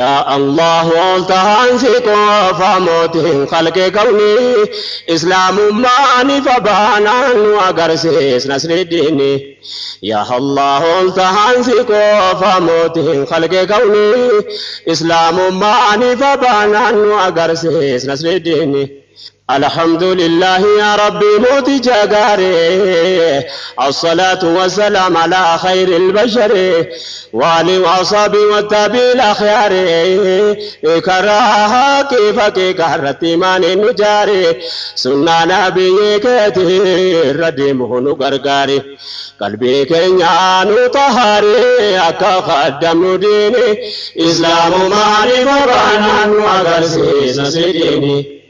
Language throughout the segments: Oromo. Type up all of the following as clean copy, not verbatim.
يا الله انت فموت خلق كوني اسلام ماني فبانا وغرسيس نصر الدين يا الله انت فموت خلق كوني اسلام ماني فبانا وغرسيس نصر الدين الحمد لله يا ربي موت جغاري الصلاة والسلام على خير البشر والي وأصحابي والتابعين الأخيار كراها كيف كهرتي مان نجاري سنة نبي كثير رديمه نغرغاري قلبي كنيا نطهاري أكا خدم ديني إسلام ماني فبانا وغرسي سيديني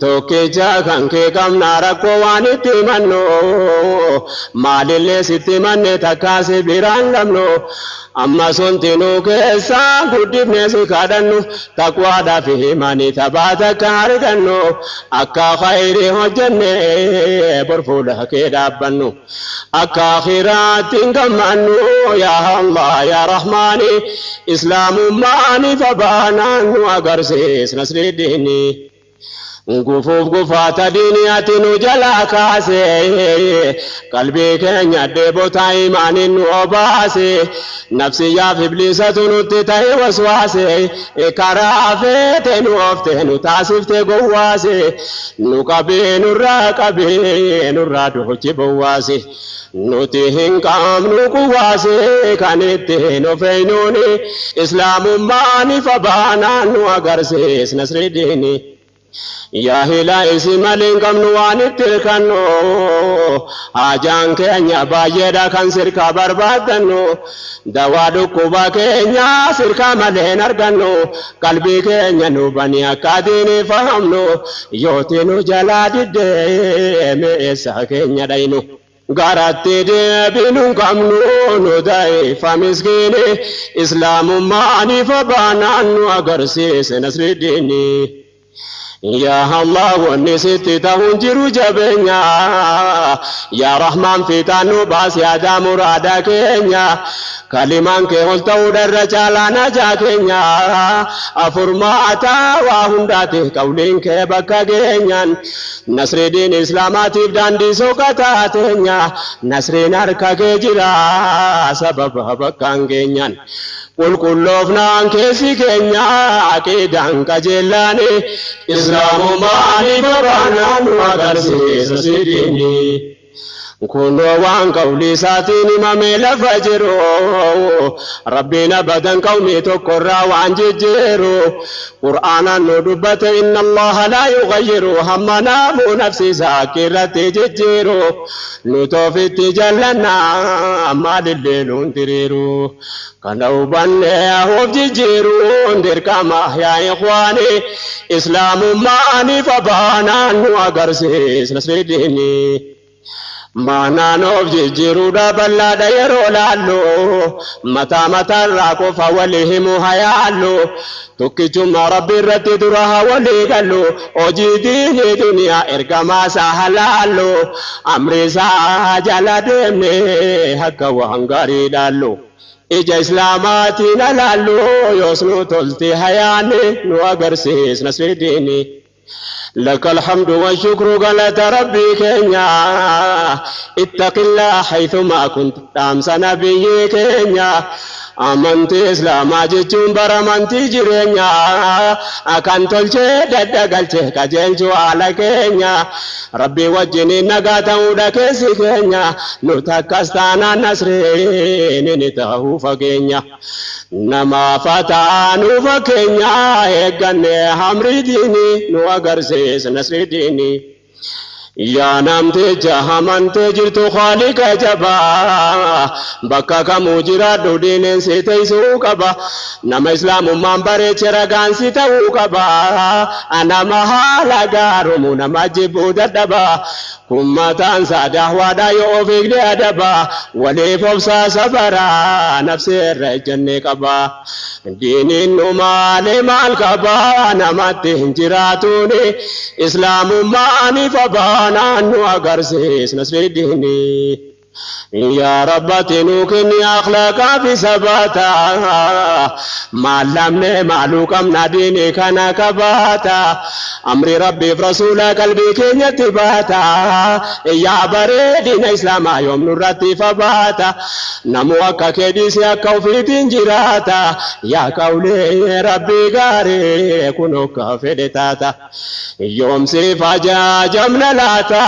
Tokkicha kan kee qabna rakkoo waan itti mannu maalillee sitti manne takkaasi biraan dhabnu amma sontinuu keessaa guddifnee si kadhannu taqwaadhaa fi himanii taphaa takka argannu akka khayrii hojjenne bor fuula kee dhaabbannu akka akhiraatti hin gammannu yaa Allah yaa Rahmaani islaamummaani fabaanaan nu agarsiis nasri diini. Gufuuf gufaata diiniyaatti nu jalaa kaase qalbii keenya dheebotaa imaaniin nu obaase nafsiyyaaf ibliisatu nutti ta'e waswaase karaa feete nu oofte nu taasifte gowwaase nu qabee nurraa qabee nurraa duuchi bowwaase nuti hin qabnu kuwaase kan ittiin of eenyuuni islaamummaan ifa baanaan nu agarsiis nasri diini. Yaa hilaa isi malee hin qabnu waan itti hirkannu hajaan keenya baay'eedha kan sirkaa barbaaddannu dawaa dhukkuba keenya sirkaa malee hin argannu qalbii keenya nu bani akka diinii fahamnu yooti nu jalaa diddee meessa keenya dhaynu. Garatti deebinu hin qabnu nu da'ifa miskiini islaamummaan ifa baanaan nu agarsiise nasri diini. يا الله ونسيت تهنجر جبنيا يا رحمن في تانو باس يا دامر كينيا كلمان كي قلتو درجالا نجا كينيا أفرماتا وهنداتي قولين كي بكا كينيا نصر دين إسلاماتي بداندي سوكتا تينيا نصر ناركا كيجرا سبب بكا كينيا qulqulloofnaan keessi keenya aqiidaan qajeellaani islaamummaan babaanaan nu agarsiisa sidiini. Kunoo waan qawlii isaatiin himamee lafa jiru rabbiin abadan qawmii tokkorraa waan jijjiiru qur'aanaan nu dubbate inna allaha laa yughayyiru hamma naamuu nafsi isaa irratti jijjiiru nu toofitti jallannaa maalillee nuun diriiru kana hubannee of jijjiiruun dirqama yaa ikhwaani islaamummaan ifa baanaan nu agarsiis nasri diini. Maanaan of jijjiiruudha bal'aadha yeroo laallu mataa mataarraa qofa walii himu hayaallu tokkichummaa rabbi irratti dura haa walii gallu hojii diinii duniyaa ergamaa isaa halaallu amri isaa jala deemne akka waan gaarii laallu. Ija islaamaatiin alaallu yoos nu tolti hayaanne nu agarsiis nasri diini. لك الحمد والشكر قالت ربي كينيا اتق الله حيثما كنت أمس نبي كينيا amantii islaamaa jechuun bara amantii jireenyaa kan tolchee daddagalchee qajeelchuu haala keenya rabbii wajjiniin nagaa ta'uudha keessi keenya nuti akkas taanaan nasriin ni ta'uu fageenya namaaf ta'anuu fakkeenya eegganne hamri diinii nu agarsiisa nasri diinii. Yaa namticha amantee jirtu Khaaliqa jabaa bakka kamuu jiraadhu diineen si teessuu qaba nama islaamummaan bareeche ragaan si ta'uu qaba nama haala gaarumu nama jibbuu dadhaba kun mataan isaa dahwaadha yoo of eegne adaba waliif obsaa sabaraa nafsi irra ejjennee qaba diiniin nu maalee maal qaba namatti hin jiraatuuni islaamummaan ifa baana. Nu agarsiis nasri diinii. Yaa Rabbati nuu kenni akhlaaqaa fi sabaata. Maal lamne maaluu qabna diinii kana qabaata. Amri Rabbiif Rasuula qalbii keenyatti baata. Yaa bareedina Islaamaa yoom nurratti fabaata. Namu akka kee dhiise akka ofiitiin jiraata. Yaa qawlee Rabbii gaarii kun akka fedhe taata. Yoom siif ajaajamna laata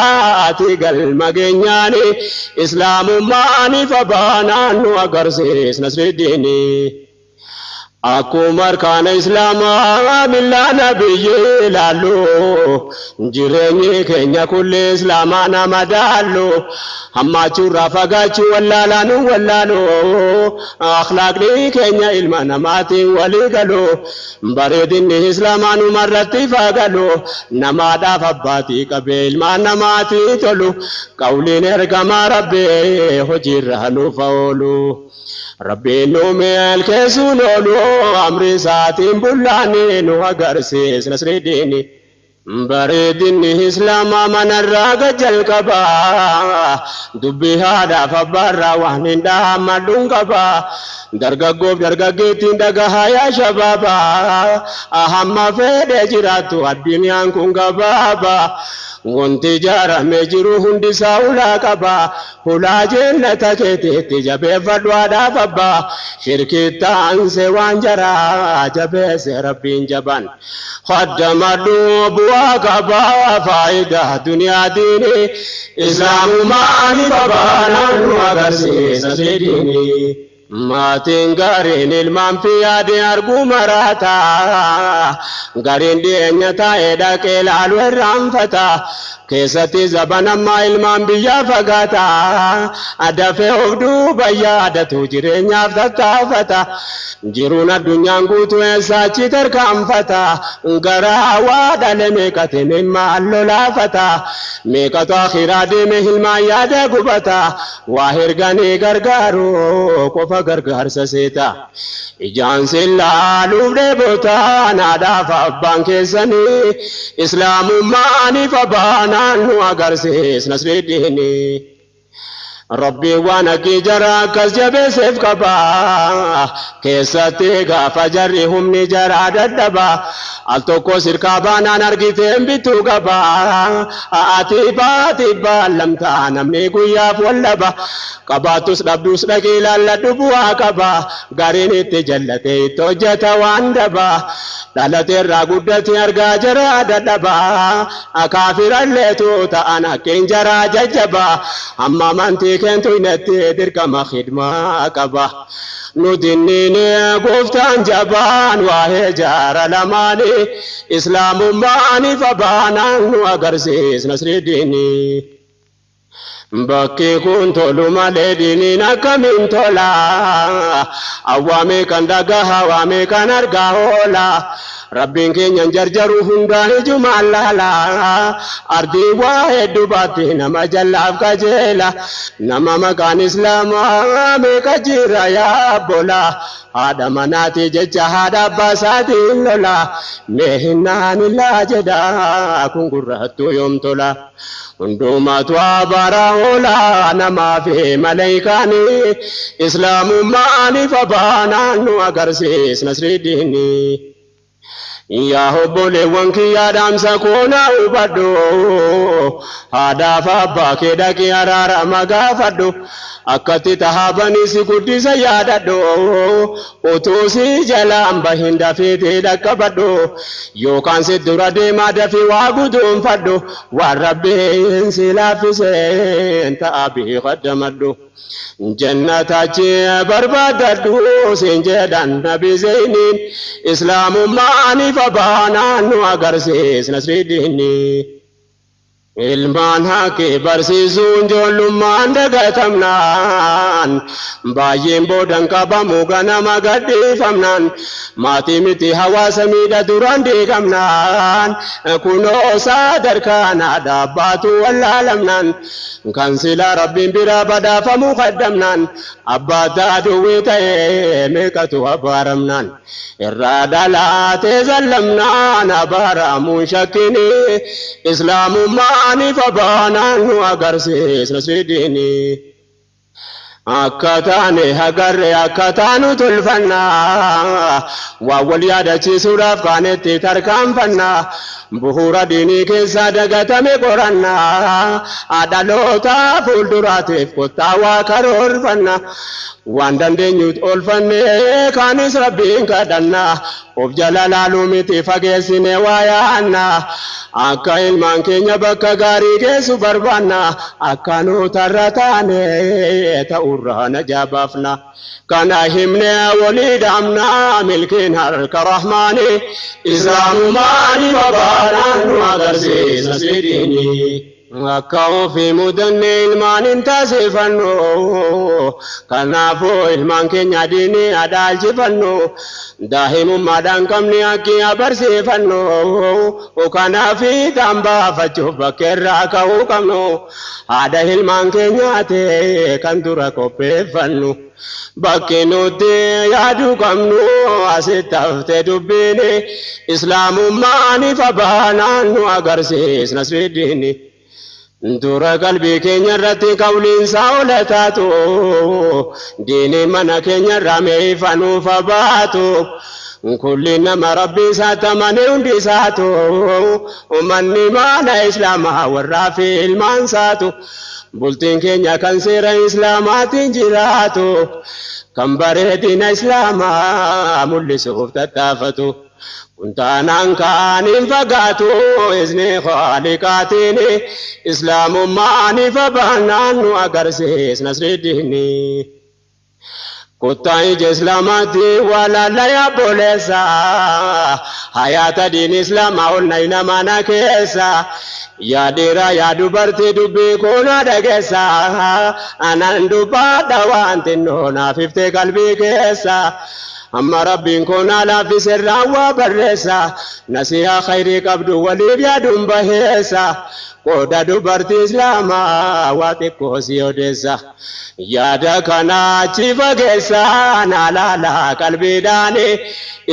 ati galma geenyaani. Islaamummaan ifa baanaan nu agarsiis Nasriddiini. Akkuma arkaana Islaamaa millaa nabiyyi ilaallu, jireenyi keenya kulli Islaamaa nama daallu. Hammaachuurraa fagaachuu wallaalaa nu wallaalu, akhlaaqni keenya ilma namaatiin walii galu. Bareedinni Islaamaa numarratti fagalu, namaadhaaf abbaatii qabee ilmaan namaatii tolu. Qawliin ergamaa Rabbii hojiirra nuuf oolu. Rabbiin nu milkeessuun oolu, amri isaatiin bullaanii nu agarsiis Nasriddiini. Bareedinni Islaamaa manarraa gad jalqaba. Dubbii haadhaaf abbaarraa waan hin dhahammadhuun qaba. Dargaggoof dargaggeettiin dhagahaa yaa shabaaba. Hamma fedhe jiraattu addunyaan kun gabaaba. Wanti ijaaramee jiru hundisaa hulaa qaba. Hulaa jennata keetiitti jabeeffadhu haadhaaf abbaa. Shirkittaan waan jaraa jabeesse Rabbiin jaban. Khaddamadhu bu'aa qaba faayidaa duniyaa diini. Islaamummaan babaanaan nu agarsiisa sidiini. Maatiin gaariin ilmaan fi yaadeen arguu maraata. Gariin dhiyeenya taa'ee dhaqee ilaalu irraanfata. Keessatti zabanammaa ilmaan biyyaa fagaata. Dafee of duuba yaadatu jireenyaaf tattaafata. Jiruun addunyaan guutuu eessa achi tarkaanfata. Garaa waa dhale meeqate mimmaan lolaafata. Meeqatu akhiraa deeme ilmaan yaada gubata. Waa herganii gargaaru qofa gargaarsa seeta. Ijaan sillaaluuf dheebotaan haadhaaf abbaan keessanii, Islaamummaan ifa baanaan nu agarsiis Nasriddiini. Rabbiin waan akki jara akkas jabeesseef qaba. Keessatti gaafa jarri humni jaraa dadhaba. Al tokko sirkaa baanaan argiteen bituu qaba. Ati baati baallamtaa namni guyyaaf wallaba. Qabaattus dhabdus dhaqee ilaalladhu bu'aa qaba. Gariin itti jallatee itti hojjeta waan daba. Dhalateerraa guddate argaa jaraa dadhaba. Kaafiralleetu ta'an akkiin jaraa jajjaba. Amma amantii keentu inatti dirqama khidmaa qaba. Nuti inni gooftaan jabaan waa'ee jaara lamaanii, Islaamummaan ifa baanaan nu agarsiis Nasriddiini. Bakki kun tolu malee diiniin akkamiin tola? Awwaamee kan dhagaha, waamee kan argaa oola. Rabbiin keenyan jarjaru hundaa ijumaan laala. Ardii waa hedduu baatti nama jallaaf qajeela. Nama maqaan Islaamaa meeqa jira yaa bola. Haadha manaati jecha haadha abbaa isaatiin lola. Mee hinnaan illaa jedha kun gurraattuu yoom tola. Hundumaatu abaara oola namaa fi maleeykaanii, Islaamummaan ifa baanaan nu agarsiis Nasriddiini. Yaa obboleewwan kiyyaa dhaamsa koonaa hubadhu. Haadhaaf abbaa kee dhaqii araarama gaafadhu. Akkatti tahaabanii si guddisa yaadadhu. Utuu si jalaan bahin dafiitii dhaqqabadhu. Yookaan si dura deemaa dafii waa guduunfadhu. Waan Rabbiin si laaffiseen ta'a bii qaddamadhu. Jannata achi barbaadadhu siin jedhan Nabi Zeyniin, Islaamummaan ifa baanaan nu agarsiis Nasriddiini. Ilmaan haqqi barsiisuun ijoollummaan dagatamnaan, baay'een boodan qabamu ganama gadhiifamnaan, maatii miti hawaasa miidha duraan diigamnaan, kunoo sadarkaan haadha abbaatu wallaalamnaan, kan silaa Rabbiin biraa badhaafamu kaddamnaan, abbaa duwwii ta'ee meeqatu abaaramnaan, irraa dhalaatee zallamnaan abaaramuun shakkini, Islaamummaan ifa baanaan nu agarsiis Nasriddiini. Akka taane agarre akka taanu tolfannaa waa wal yaadachiisuudhaaf kaanetti tarkaanfannaa bu'uura diinii keessaa dagatame qorannaa dhaloota fuulduraatiif kottaa waa karoorfanna waan dandeenyuut oolfannee kaanis rabbiin kadhannaa of jala laaluu miti fageessine waa yaannaa akka ilmaan keenya bakka gaarii geessu barbaanna akka nuutarra taane ta'urraa najaa baafna kana himne walii dhaamna milkiin harka rahmaani islaamumaani babaanaan nu agarsiisa sidiini. Akka ofii mudanne ilmaan hin taasifannu kanaafuu ilmaan keenya diinii adaalchifannu daa'imummaadhaan qabni akki abarsiifannu kanaaf fiixaan baafachuuf bakkeerraa ka'uu qabnu haadha ilmaan keenyaate kan dura qopheeffannu. Bakki nuti yaaduu qabnu asitti haftee dubbiini islaamummaan ifa baanaan nu agarsiisna sidiini. Dura qalbii keenya irratti qawliinsaa ola taatu diiniin mana keenya irraa mee ifa nuuf baatu kulli nama rabbii isaatti amane hundi isaatu ummanni mana islaamaa warraa fi ilmaan isaatu bultiin keenya kan seera islaamaatiin jiraatu kan bareedina islaamaa mul'isuuf tattaafatu. Kuntaanaan kaaniin fagaatu izni khaaliqaatiin islaamummaan ifa baanaan nu agarsiisna sirriiddiini. Kottaa ija islaamaatti waa laallaya obboleessa hayaata diin islaamaa ol nayina mana keessa yaa dhiiraa yaa dubartii dubbii koona dhageessa anan dubbadha waan xinnoo naaf iftee qalbii keessa. Amma rabbiin koona laaffise irraa waa barreessa nasihaa khayrii qabdu waliif yaaduun baheessa qooda dubartii islaamaa waa xiqqoo si odeessa yaada kana achi fageessa naa laalaa qalbiidhaani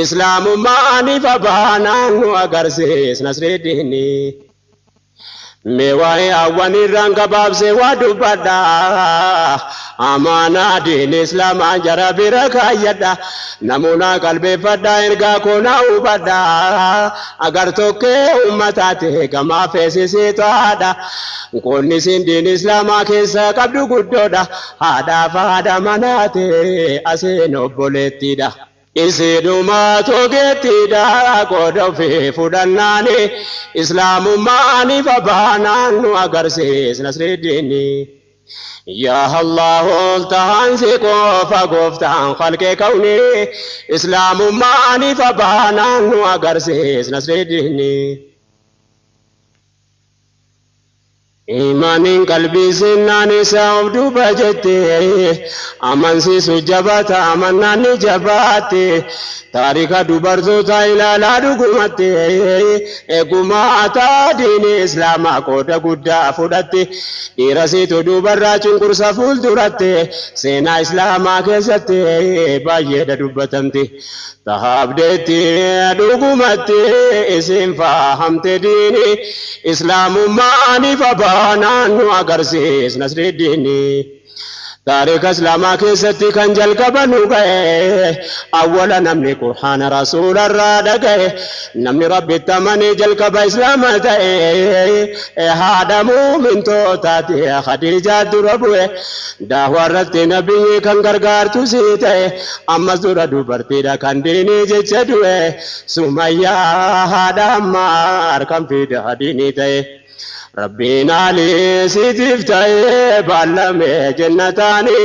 islaamummaan ifa baanaan nu agarsiisna sirriiddiini. Mee waa'ee hawwan irraan gabaabsee waa dubbadha. Amaanaa diin islaamaa jara bira kaayyadha. Namoota qalbeeffadha ergaa koonaa hubadha. Agar tokkee uummataati gamaa feesisiitaadha. Qonni isin diin islaamaa keessa qabdu guddoodha. Haadhaaf haadha manaati asiin obboleettiidha. Isiidhuma togeettiidha qooda ofii fudhannaani islaamummaan ifa baanaan nu agarsiisna sirriiddiini. Yaa Allah ol tahaan si qofa gooftaan khalqee kawni islaamummaan ifa baanaan nu agarsiisna sirriiddiini. Imaaniin qalbii sinnaan isaa of duuba jette amansiisu jabaata amannaan ni jabaatte taarika dubartoota ilaalaa dhugumatti eegumaata diini islaamaa qooda guddaa fudhatte dhiirasiitu dubarraa cunqursa fuulduratti seenaa islaamaa keessatti baay'eedha dubbatamti. Tahabdeetti dhugumatti isin fahamte diini islaamummaan ifa baanaan nu agarsiisna sirriiddiini. Taarika islaamaa keessatti kan jalqaba nu ga'e awwala namni qur'aana rasuularraa dhaga'e namni rabbitti amanee jalqaba islaama ta'e haadha muumintootaati Khadiijaa dura bu'e daawaa irratti nabiyyi kan gargaartu sii ta'e ammas dura dubartiidha kan diinii jecha du'e Sumayyaa haadha Ammaar kan fidaa diinii ta'e. Rabbiin alii siitiif ta'ee baallame jennataani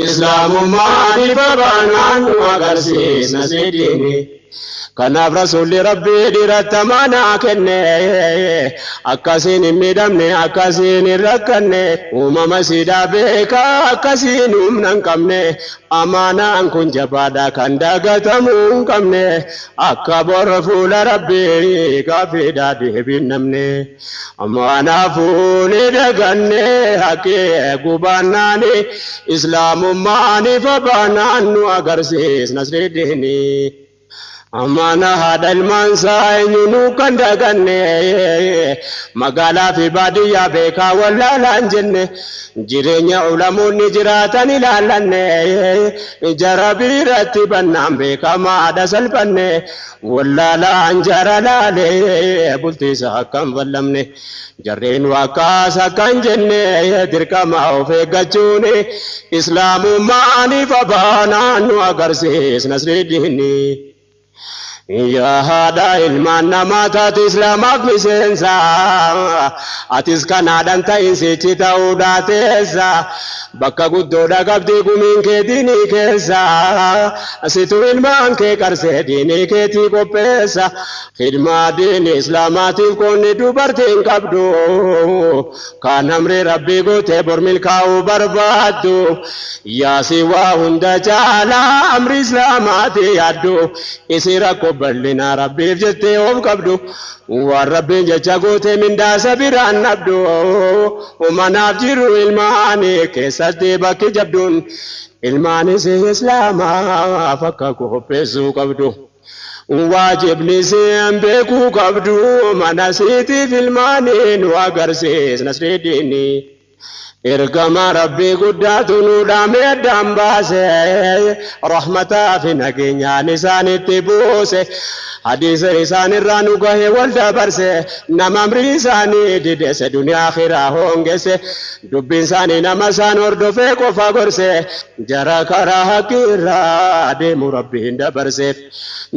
islaamummaan ifa baanaan nu agarsiisna sidiini. Kanaaf rasuulli rabbii dhiiratti amaanaa kenne akkasiin hin miidhamne akkasiin hin rakkanne uumama siidaa beekaa akkasiin humna hin qabne amaanaan kun jabaadha kan dagatamuu hin qabne akka bor fuula rabbii gaaffiidhaa deebiin namne amaanaa fuuni daganne haqqee gubaannaani islaamummaan ifa baanaan nu agarsiisna sirriiddiini. Amana haadha ilmaansaa eenyuunuu kan daganne magaalaa fi baadiyyaa beekaa wallaalaan jenne jireenya ulamoonni jiraatan ilaallanne jara biratti bannaan beekamaadha salphanne wallaalaan jara laalee bultiisa akkam ballamne jarreen wakkaas akkan jenne dirqama of eeggachuun islaamummaan ifa baanaan nu agarsiis Nasridiini. Yaa haadha ilmaan namaa taate islaamaaf miseensa atis kanaadhaan ta'in sichi ta'uu daateessa bakka guddoodha qabdii gumiin kee diinii keessa situ ilmaan kee qarsee diinii keetii qopheessa khidmaa diinii islaamaatiif qoonni dubartiin qabdu kan amri rabbii gootee bor milkaa'uu barbaaddu yaasi waa hunda caalaa amri islaamaatii yaaddu isi rakkoo bal'ina rabbiif jettee of qabdu waan rabbiin jecha gootee mindaasa biraan dhabdu manaaf jiru ilmaanii keessatti bakki jabduun ilmaanis islaamaaf akka qopheessuu qabdu. Waajibni seen beekuu qabdu mana siitiif ilmaanii nu agarsiis Nasridiini. Ergama rabbii guddaatu nu dhaame addaan baase rahmataa fi nageenyaan isaanitti buuse hadiisa isaanirraa nu gahe wal dabarse nama amrii isaanii didese duniyaa akhiraa hongese dubbiin isaanii nama isaan hordofee qofa gorse jara karaa haqiirraa deemu rabbiin dabarseef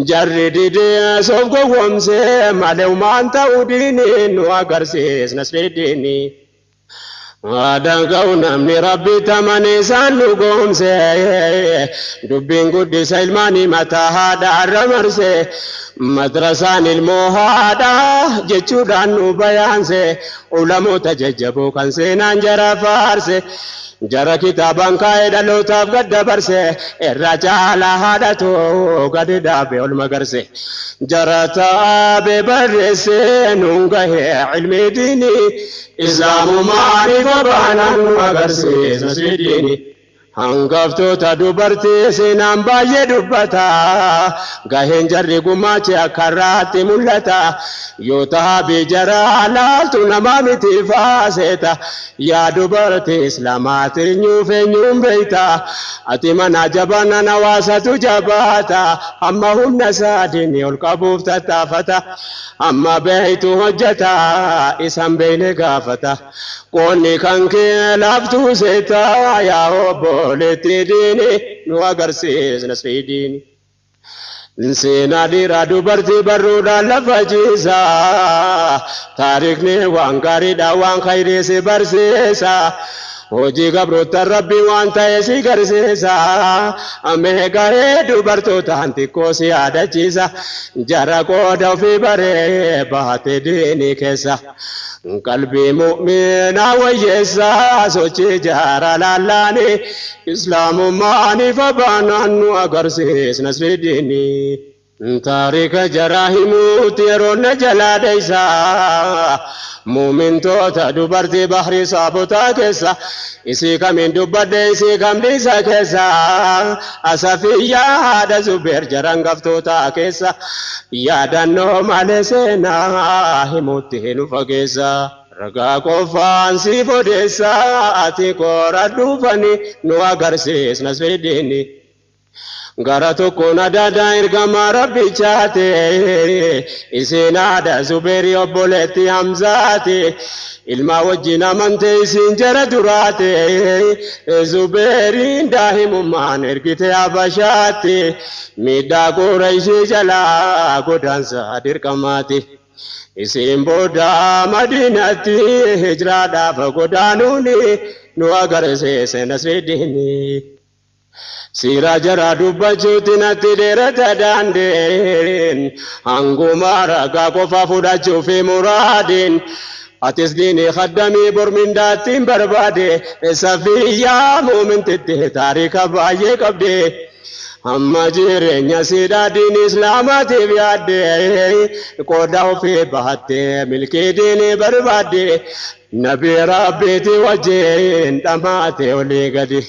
jarri didee soof gowwoomse malee umaan ta'uu diiniin nu agarsiis Nasridiini. Aadaan ga'u namni rabbi tamane isaan nu goomse dubbiin guddisa ilmaanii mataa haadha marse madrasaan ilmoo haadha jechuudhaan nu bayaanse ulamoota jajjaboo kan seenaan jara faarse jara kitaabaan kaa'ee dhalootaaf gad dabarse irra caalaa haadhatu gadi dhaabe ol magarse jara taabee barreesse nuun gahee ilmi diinii islaamummaan ifa baanaan nu agarsiis Nasridiini. Hangaftoota dubartii seenaan baay'ee dubbata gaheen jarri gumaache akka irraatti mul'ata yoo taabii jaraa laaltu nama miti faaseeta yaa dubartii islaamaati eenyuuf eenyuun beeyta ati mana jabaanaan hawaasatu jabaata amma humna isaatiin ol qabuuf tattaafata amma beeytu hojjeta isan beeyne gaafata qoonni kan kee laaftuu seeta yaa obboleetti diini nu agarsiis Nasridiini. Seenaa dhiiraa dubartii barruudhaan lafa ciisa taarikni waan gaariidha waan khayrii si barsiisa hojii gabroota rabbii waan ta'e si garsiisa mee garee dubartootaan xiqqoo si yaadachiisa jara qooda ofii baree baate diinii keessa. Qalbii mu'minaa wayyeessa sochii jaara laallaani islaamummaan ifa baanaan nu agarsiis Nasridiini. Taarika jaraa himuutti yeroo na jalaa dheessa muumintoota dubartii bahrii saabotaa keessa isii kamiin dubbadhe isii kam dhiisa keessa asafiyyaa haadha Zubeer jaran gaftootaa keessa yaadannoo malee seenaa himuutti nu fageessa. Ragaa qofaan siif odeessa ati koora dhufani nu agarsiis Nasridiini. Gara tokkoon adaadaa ergama rabbichaate isiin haadha Zubeerii obboleetti Hamzaate ilma wajjin amante isiin jara duraate Zubeeriin daa'imummaan ergite Habashaatti miidhaa Qurayshii jalaa godaansa dirqamaati. Isiin booda Madiinatti hijraadhaaf godaanuun nu agarsiise Nasridiini. Siira jara dubbachuutti natti dheerata daandeen hanguma ragaa qofa fudhachuufi muraadeen atis diinii khaddamii bormindaattiin barbaade safiyyaa muumintitti taarika baay'ee qabde. Amma jireenya siidhaa diin islaamaatiif yaadde qooda ofii bahatte milkii diinii barbaadde nabii rabbiiti wajjin dhamaate olii gadi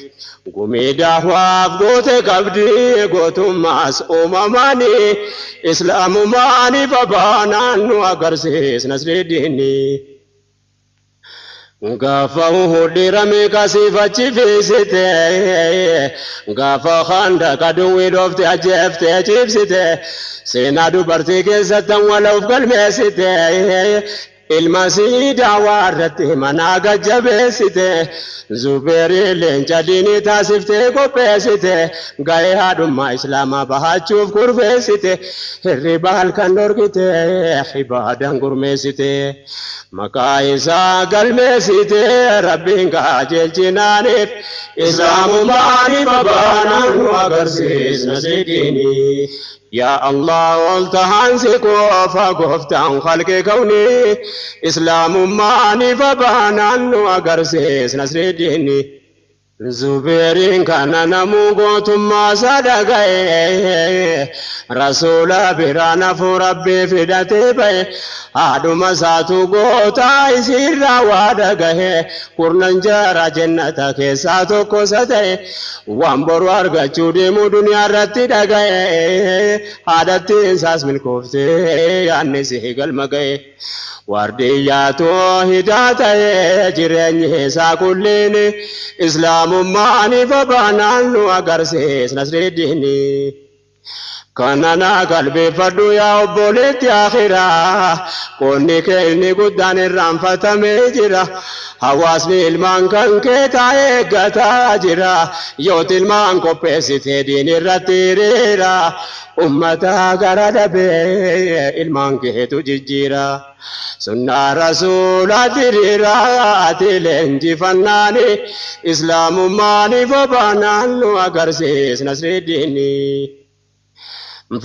gumii daahwaaf goote qabdi gootummaas uumamaani islaamumaani babaanaan nu agarsiis nasridiini. Gaafa hudhirame kasiifachi fiisite gaafa handa duwwii dhoofte ajjeeftee ciibsite seenaa dubartii keessatti awwaala of galmeessite ilma sii daawaa irratti manaa gajjabeessite Zubeerii leenca diinii taasiftee qopheessite ga'ee haadhummaa islaamaa bahachuuf kurfeessite hirriba halkan dhorkite ibaadaan gurmeessite maqaa isaa galmeessite rabbiin qajeelchinaaniif islaamumaani babaanaan nu agarsiisna sidiini. يا الله والتهان سكوفا قفتان خلق كوني إسلام ماني فبانا وقرسيس نصر ديني زبيرين كان نمو قوتما صدقاي رسول برانا فربي فدتي بي haadhuma isaatu gootaa isiirraa waa dhagahe kurnan jaara jennata keessaa tokko isa ta'e waan boru argachuu deemu duniyaa irratti dhagahe haadhattiin isaas milkooftee yaadni si galma ga'e. Wardiyyaatoo hidaa ta'e jireenyi isaa kulliin islaamummaan ifa baanaan nu agarsiis nasridiini. Kanana qalbeeffadhu yaa obboleetti akhiraa qonni kee inni guddaan irraanfatamee jira. Hawaasni ilmaan kan kee taa'ee eeggataa jira. Yooti ilmaan qopheessitee diin irratti hiriira. Ummata gara dhabee ilmaan keetu jijjiira. Sunnaa rasuulaa diriira ati leenjifannaani islaamummaan ifa baanaan nu agarsiis nasridiini.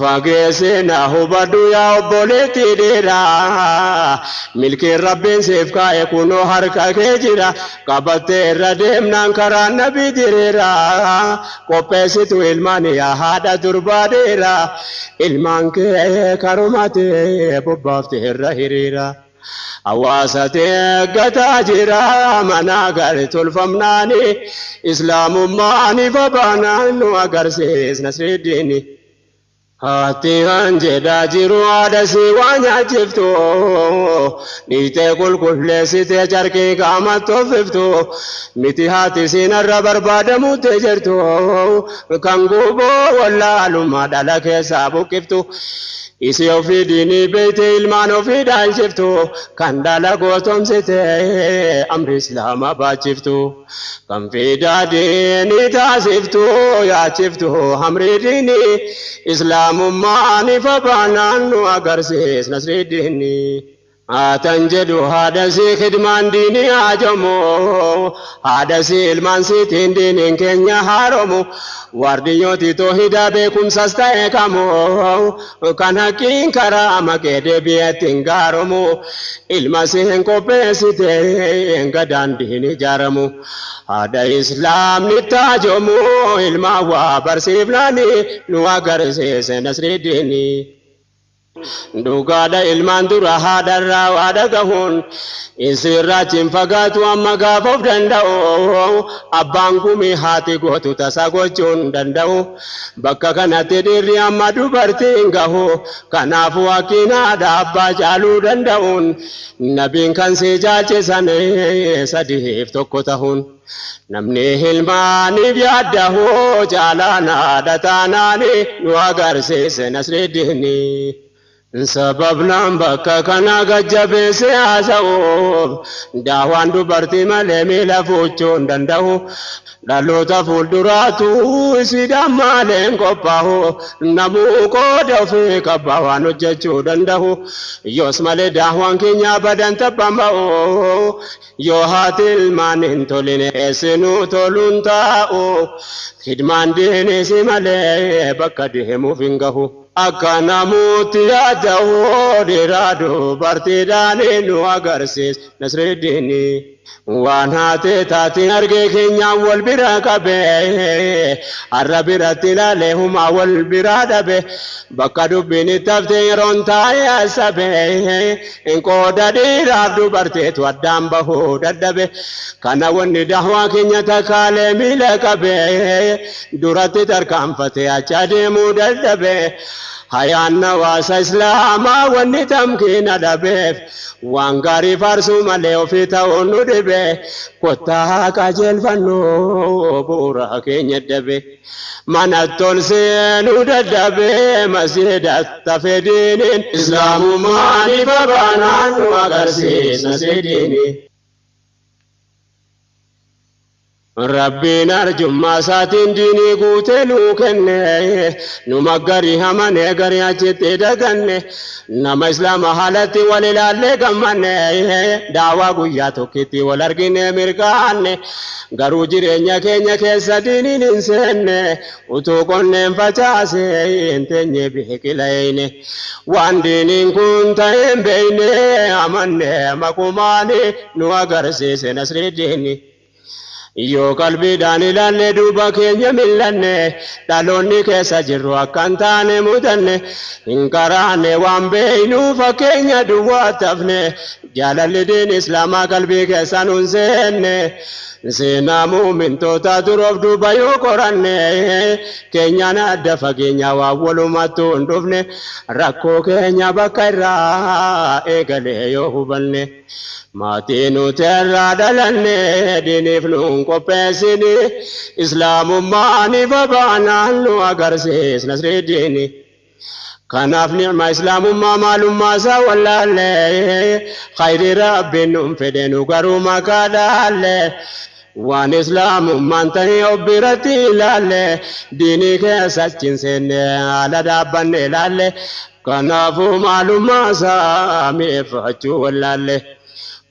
Fageessina hubadhu yaa obboleetti dhiiraa milkiin rabbiin siif kaa'e kunoo harka kee jira qabattee irra deemnaan karaa nabii diriira qopheessitu ilmaan yaa haadha durbaa dhiira ilmaan kee karumatee bobbaaftee irra hiriira. Hawaasa teeggataa jira mana gari tolfamnaani islaamummaan ifa baanaan nu agarsiis nasridiini. Haati kan jedhaa jiru haadha si waa nyaachiftu dhiitee qulqulleessitee carqii qaamatti uffiftu miti haati siinarra barbaadamutti jirtu kan guboo wallaalummaa dhala keessaa buqqiftu. Isi ofii diinii beeyte ilmaan ofii dhaalchiftu kan dhala gootomsite amri islaamaa baachiftu kan fiidaa diinii taasiftu yaachiftu amri diinii islaamummaan ifa baanaan nu agarsiis nasri diinii. Haatan jedhu haadha sii khidmaan diinii haajamu haadha sii ilmaan siitiin diiniin keenya haaromu wardiyyooti toohidaa beekumsas ta'e kamu kan haqqiin karaa maqee deebi'eetti hin gaaromu ilma siin qopheessite gadaan diin ijaaramu haadha islaamni taajomu ilma waa barsiifnaani nu agarsiise nasri diinii. Dhugaadha ilmaan dura haadharraa waa dhagahuun isirraa fagaatu amma gaafa of danda'u abbaan gumii haati gootu tasa gochuun danda'u bakka kanatti dhiirri amma dubartiin gahu kanaafuu hakkiin haadha abbaa caaluu danda'uun nabiin kan si jaalchisan sadiif tokko tahuun. Namni ilmaaniif yaaddahu caalaan haadha taanaani nu agarsiise nasridiini. Sababnaan bakka kana gajjabeesse haasa'uuf daawaan dubartii malee miila fuuchuu hin danda'u. Dhaloota fuulduraatu isiidhaan maaleen qophaa'u namuu qooda ofii qaba waan hojjechuu danda'u. Yoos malee daawaan keenya badan taphaan ba'u yoo haati ilmaan hin toline eessinuu toluun taa'u. Khidmaan diinisi malee bakka deemuuf hin gahu. Akka namooti yaada'u dhiiraa dubartiidhaan nu agarsiis nasridiini. Waan haatee taatiin argee keenyaan wal bira qabe, har'a biratti ilaalee humaa wal biraa dhabe, bakka dubbiin itti haftee yeroon taa'ee hasabe, qooda dhiiraaf dubarteetu addaan bahuu dadhabe. Kana wanni dahwaa keenya takaalee miila qabe, duratti tarkaanfatee achi adeemuu dadhabe. Hayaan hawaasa islaamaa wanni tamkiina dhabeef, waan gaarii faarsuu malee ofii ta'uun nu dhibe, kottaa qajeelfannu bu'uura keenya dhabe. Mana tol seenuu dadhabe, masjiidatti hafe diiniin, islaamummaan ifa baanaan nu agarsiisa sidiini. Rabbiin arjummaa isaatiin diinii guutee nuu kenne, numa garii hamanee garii achitti daganne, nama islaama haalatti wal ilaallee gammanne, daawaa guyyaa tokkitti wal argine mirgaanne, garuu jireenya keenya keessa diiniin hin seenne, utuu qonneen facaase hin teenye biqilayne, waan diiniin kun ta'e hin beekne amanne makumaani nu agarsiise nasridiini. Yoo qalbiidhaan ilaalle duuba keenya millanne, dhaloonni keessa jirru akka hin taane mudanne, hin karaanne waan beeynu fakkeenya duwwaa tafne, jaalalli diin islaamaa qalbii keessa nun seenne. Seenaa muumintoota duroof duuba yoo qoranne, keenyaan adda fageenya waan walumattuu hin dhufne, rakkoo keenya bakka irraa eegalee yoo hubanne. Maatii nuti irraa dhalanne diiniif nuun qopheessini, islaamummaan ifa baanaan nu agarsiis nasridiini. Kanaaf ni'ma islaamummaa maalummaa isaa wallaalle, khayri rabbiin nuun fedhe nu garuu maqaa dhaalle. Waan islaamummaan ta'e of biratti ilaalle, diinii keessa achi hin seenne haala dhaabbanne ilaalle, kanaafuu maalummaa isaa mi'eeffachuu wallaalle.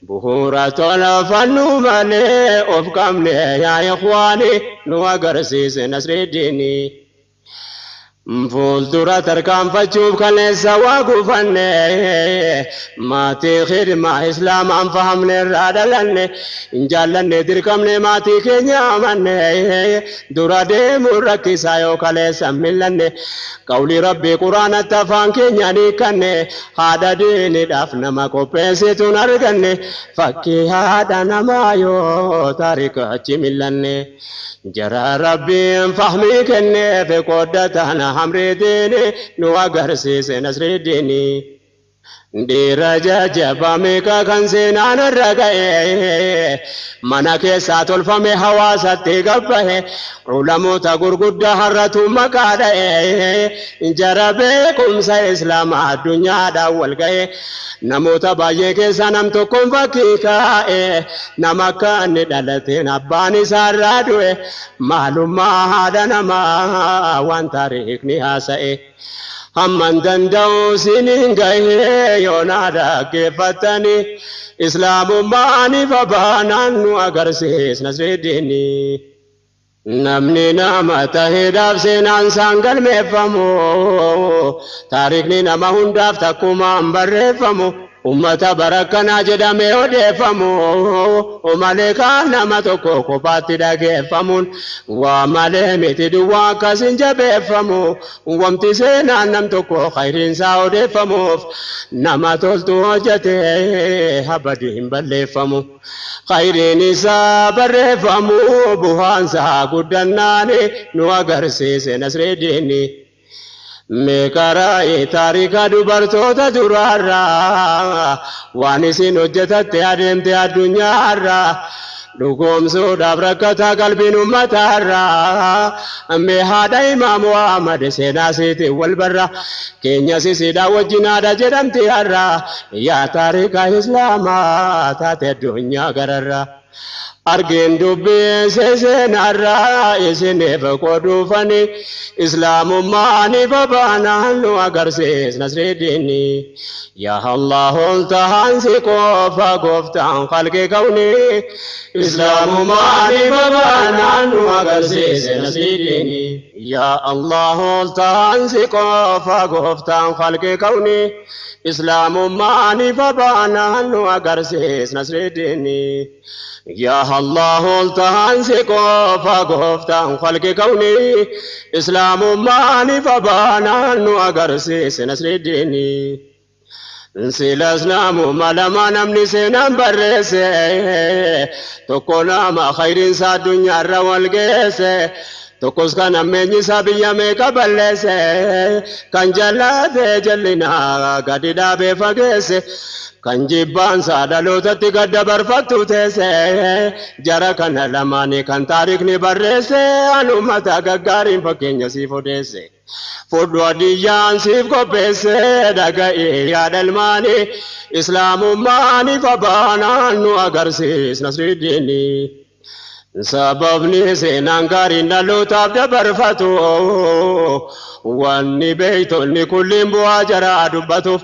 Bu'uura tolfannu malee of qabne yaa ikhwaani nu agarsiise nasridiini. Fuuldura tarkaanfachuuf kaleessa waa gufanne, maatii khidmaa islaamaan fahamne irraa dhalanne, hin jaallanne dirqamne maatii keenya amanne, dura deemuun rakkisaa yoo kaleessa millanne, qawli rabbii quraanatti afaan keenya hiikkanne, haadha diiniidhaaf nama qopheessituun arganne, fakkii haadha namaa yoo taarika achi millanne. Jara rabbiin fahmii kenneef qooddatan hamriitiin nu agarsiise nasridiini. Dhiira jajjabaa meeqa kan seenaan irra ga'e, mana keessaa tolfame hawaasatti gabbahe, ulamoota gurguddaa har'atu maqaa dha'e, jara beekumsa islaamaa addunyaadhaan wal ga'e, namoota baay'ee keessaa nam tokkoon fakkii kaa'e, nama akka inni dhalateen abbaan isaa irraa du'e, maalummaa haadha namaa waan taariikni haasa'e. Hamman danda'u siniin gahee yoo na dhaggeeffattani, islaamummaan ifa baanaan nu agarsiis nasridiini. Namni nama taheedhaaf seenaan isaan galmeeffamu, taariikni nama hundaaf takkumaan barreeffamu, ummata barakkanaa jedhamee odeeffamu, malee kaan nama tokko kophaatti dhageeffamuun waa malee miti duwwaa akkasin jabeeffamu, wamti seenaan nam tokko khayriinsaa odeeffamuuf nama toltu hojjete habadi hin balleeffamu. Khayriin isaa barreeffamu bu'aansaa guddannaani nu agarsiise nasridiini. Meeqaraa'ee taarika dubartoota duraarraa waan isin hojjetatte adeemte addunyaarraa, dhugoomsuudhaaf rakkataa qalbiin ummataarraa, mee haadha imaamu Ahmad seenaa siitiin wal barra, keenya sisiidha wajjin haadha jedhamti har'a, yaa taarika islaamaa taate addunyaa gararraa. Argeen dubbii seenarraa isiniif qoodufani islaamummaan babaanaan nu agarsiis nasridiini. Yaa Allah ol tahaan si qofa gooftaan qalqi kawni islaamummaan babaanaan nu agarsiis nasridiini. Yaa Allah ol tahaan si qofa gooftaan qalqi kawni islaamummaan babaanaan nu agarsiis nasridiini. Yaa Allah ol tahaan si qofa gooftaan qalqi kawni islaamummaan babaanaan nu agarsiis nasridiini. Silas namuma lama namni seenaan barreesse tokko nama khayriinsa addunyaarra wal geesse tokkos kan ammeenyisaa biyya meeqa balleesse kan jallaate jallinaa gadi dhaabee fageesse kan jibbaansaa dhalootatti gad dabarfattu teesse jara kana lamaanii kan taarikni barreesse an ummata gaggaariin fakkeenya siif odeesse. Fudhu adiyyaan siif qopheesse dhaga'ee yaadalmaanii islaamummaan ifa baanaan nu agarsiis nasridiini. Sababni seenaan gaariin dhalootaaf dabarfatu wanni beeytonni kulliin bu'aa jaraa dubbatuuf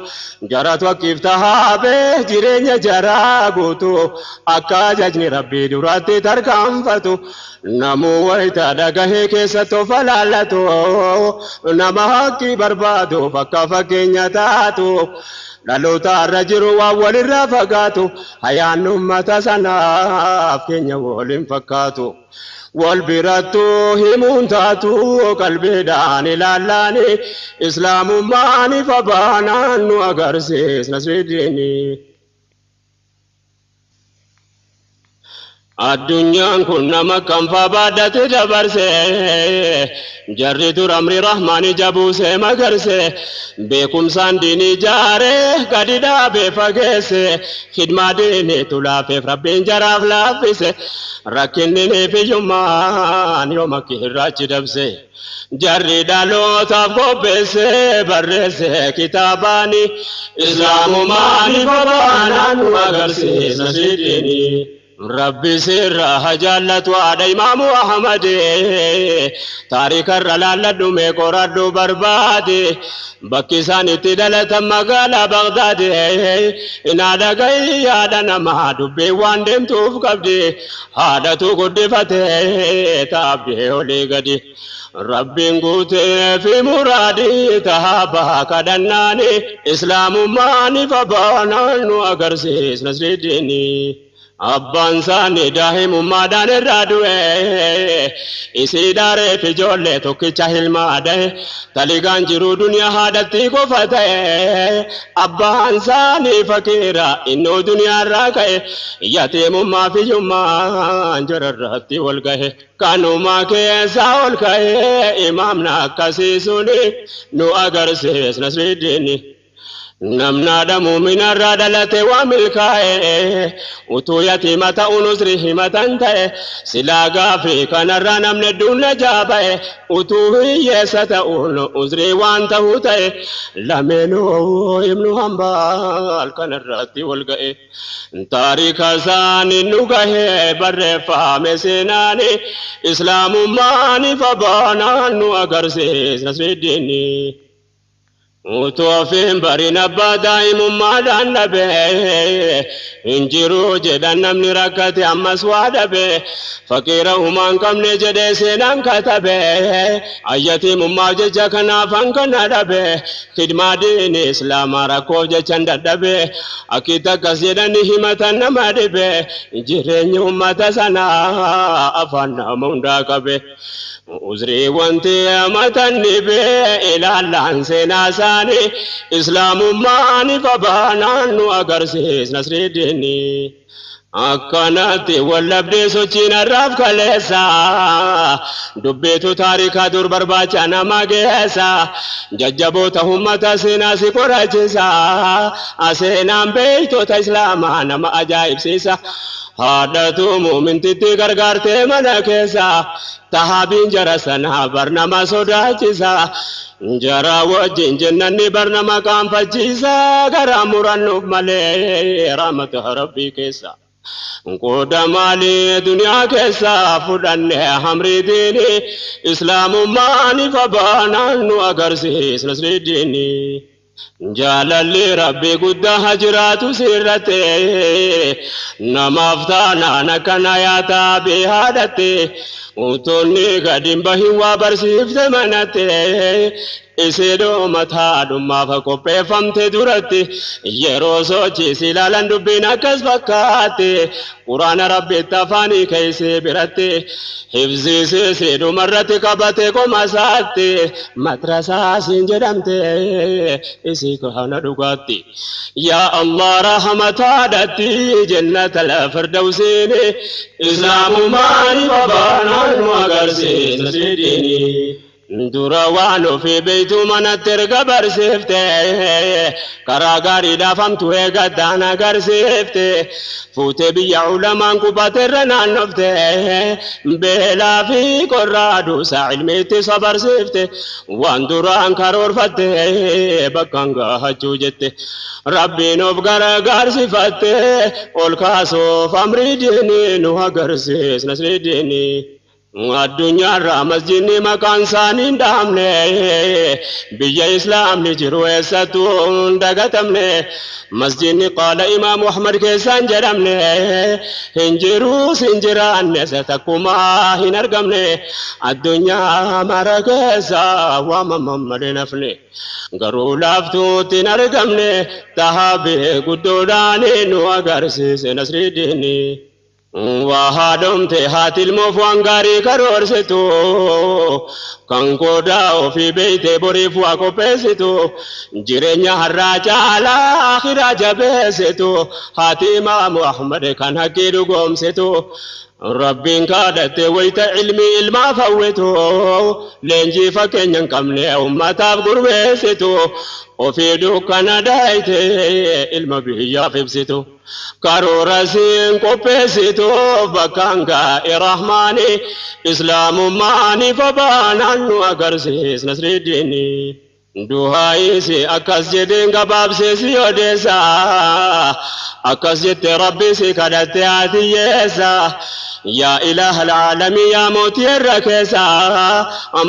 jaratu akkiif tahaabee jireenya jaraa guutu akka ajajni rabbii duratti tarkaanfatu namuu wayita dhagahee keessatti of alaallatu nama haqqii barbaaduuf akka fakkeenya taatu dhaloota irra jiru waan walirraa fagaatu hayaan ummata sanaaf keenya waliin fakkaatu. Wal birattuu himuun taatu qalbiidhaan ilaallaani islaamummaan ifa baanaan nu agarsiis nasridiini. Addunyaan kun nama kam faa baadhate dabarse jarri dur amri rahmaani jabuuse magarse beekumsaan diinii jaare gadi dhaabee fageesse khidmaa diinii tulaafeef rabbiin jaraaf laaffise rakkinni hiyyummaan yooma irraachi dabse. Jarri dhalootaaf qopheesse barreesse kitaabaani islaamumaan ifa baanaan nu agarsiisa nasridiini. Rabbi sirra hajaallatu haadha Imaamu Ahmad taarikarra laalladhu mee qoradhu barbaade bakki isaan itti dhalatan magaalaa Bagdaad inaa dhagahi yaada namaa dubbii waan deemtuuf qabdi haadhatu guddifate taabdee olii gadi. Rabbiin guutee fi muraadii tahaabaa kadhannaani islaamummaan ifa baanaan nu agarsiis nasridiini. Abbaan isaanii daa'imummaadhaan irraa du'e isii daareef ijoollee tokkicha hilmaa dha'e taligaan jiru duniyaa haadhatti qofa ta'e abbaan isaanii fakiira innoo duniyaarraa ka'e yatiimummaa fi hiyyummaan jararratti wal gahe kanuma keessaa ol ka'e imaamna akkasii suni nu agarsiis nasridiini. Namnaadha muuminarraa dhalate waa milkaa'e utuu yatiima ta'uun usrii himatan ta'e silaa gaafii kanarraa namni hedduun najaa ba'e utuu hiyyeessa ta'uun usrii waan ta'uu ta'e lameenuu ibnu hambaal kanarratti wal ga'e. Taarika isaanii nu gahee barreeffame seenaani islaamummaan ifa baanaan nu agarsiis nasridiini. Utuu ofiin bariin abbaa daa'imummaadhaan dhabe hin jiru jedhan namni rakkate ammas waa dhabe faqiira humaan qabne jedhee seenaan katabe ayyatiimummaaf jecha kanaaf kana dhabe khidmaa diini islaamaa rakkoof jechan dadhabe akkitti akkas jedhani himatan nama dhibe jireenyi ummata sanaa afaan nama hundaa qabe. Uzrii wanti amatan dhibe ilaallaan seenaa isaanii islaamummaan ifa baanaan nu agarsiis nasridiini. Akkanatti wallabdee sochiin har'aaf kaleessa dubbiitu taarikaa dur barbaacha nama geessa jajjaboota ummata seenaa si qoraachisa seenaan beektota islaamaa nama ajaa'ibsiisa. Haadhatu muumintitti gargaartee mana keessa tahaabiin jara sanaa barnama sodaachisa jara wajjin jennanni barnama qaanfachiisa garaa murannuuf malee rahmata rabbii keessa. Qooda maalii duniyaa keessaa fudhanne hamrii diini islaamummaan ifa baanaan nu agarsiis nasrii diini. Jaalalli rabbii guddaa haa jiraatu sirratte namaaf taanaan akkana yaataa beehaadhatte utuunni gadi hin bahin waa barsiifte manatte isee mataa dhummaaf qopheeffamte duratti yeroo sochiis ilaalan dubbiin akkas fakkaate quraana rabbitti afaanii keessee biratti hifziisee dhumarratti qabate qoma isaatti madrasaa siin jedhamte isii kana dhugaatti. Yaa Allah rahmataadhatti jannata firdawsiini islaamumaan babaanaan nu agarsiisa sidiini. Dura waan ofii beektu manatti erga barsiifte karaa gaariidhaaf hamtu eeggattaan agarsiifte fuutee biyya ulamaan qubateerra naannofte beelaa fi qorraa duusaa ilmiitti sabarsiifte waan duraan karoorfatte bakkaan gahachuu jette rabbiin of gargaarsifatte ol kaasuuf amrii diinii nu agarsiis nasrii diinii. Addunyaarraa masjidni maqaan isaanii hin dhahamne biyya islaamni jiru eessattuu hin dagatamne masjidni qaala imaamu Ahmad keessaan jedhamne hin jiruus hin jiraanne takkumaa hin argamne addunyaa mara keessa waamaman malee nafne garuu laaftuutti hin argamne tahaabee guddoodhaan nu agarsiise nasrii diinii. Waa haadhomte haati ilmoof waan gaarii karoorsitu kan qoodaa ofii beeyte boriif waa qopheessitu jireenya har'aa caalaa akhiraa jabeessitu haati imaamu Ahmad kan haqqii dhugoomsitu Rabbiin kadhatte wayita ilmi ilmaaf hawwitu leenjii fakkeenya hin qabne ummataaf gurmeessitu ofii dukkana daayite ilma biyyaaf ibsitu. Karoora siin qopheessitu bakkaan gaa'e rahmaani islaamummaani fabaanaan nu agarsiis nasridiini. Duhaayisi akkas jedheen gabaabseesi odeessa akkas jette rabbi si kadhatte haatiyyeessa. Yaa ilaaha alaalamii yaa mootii irra keessa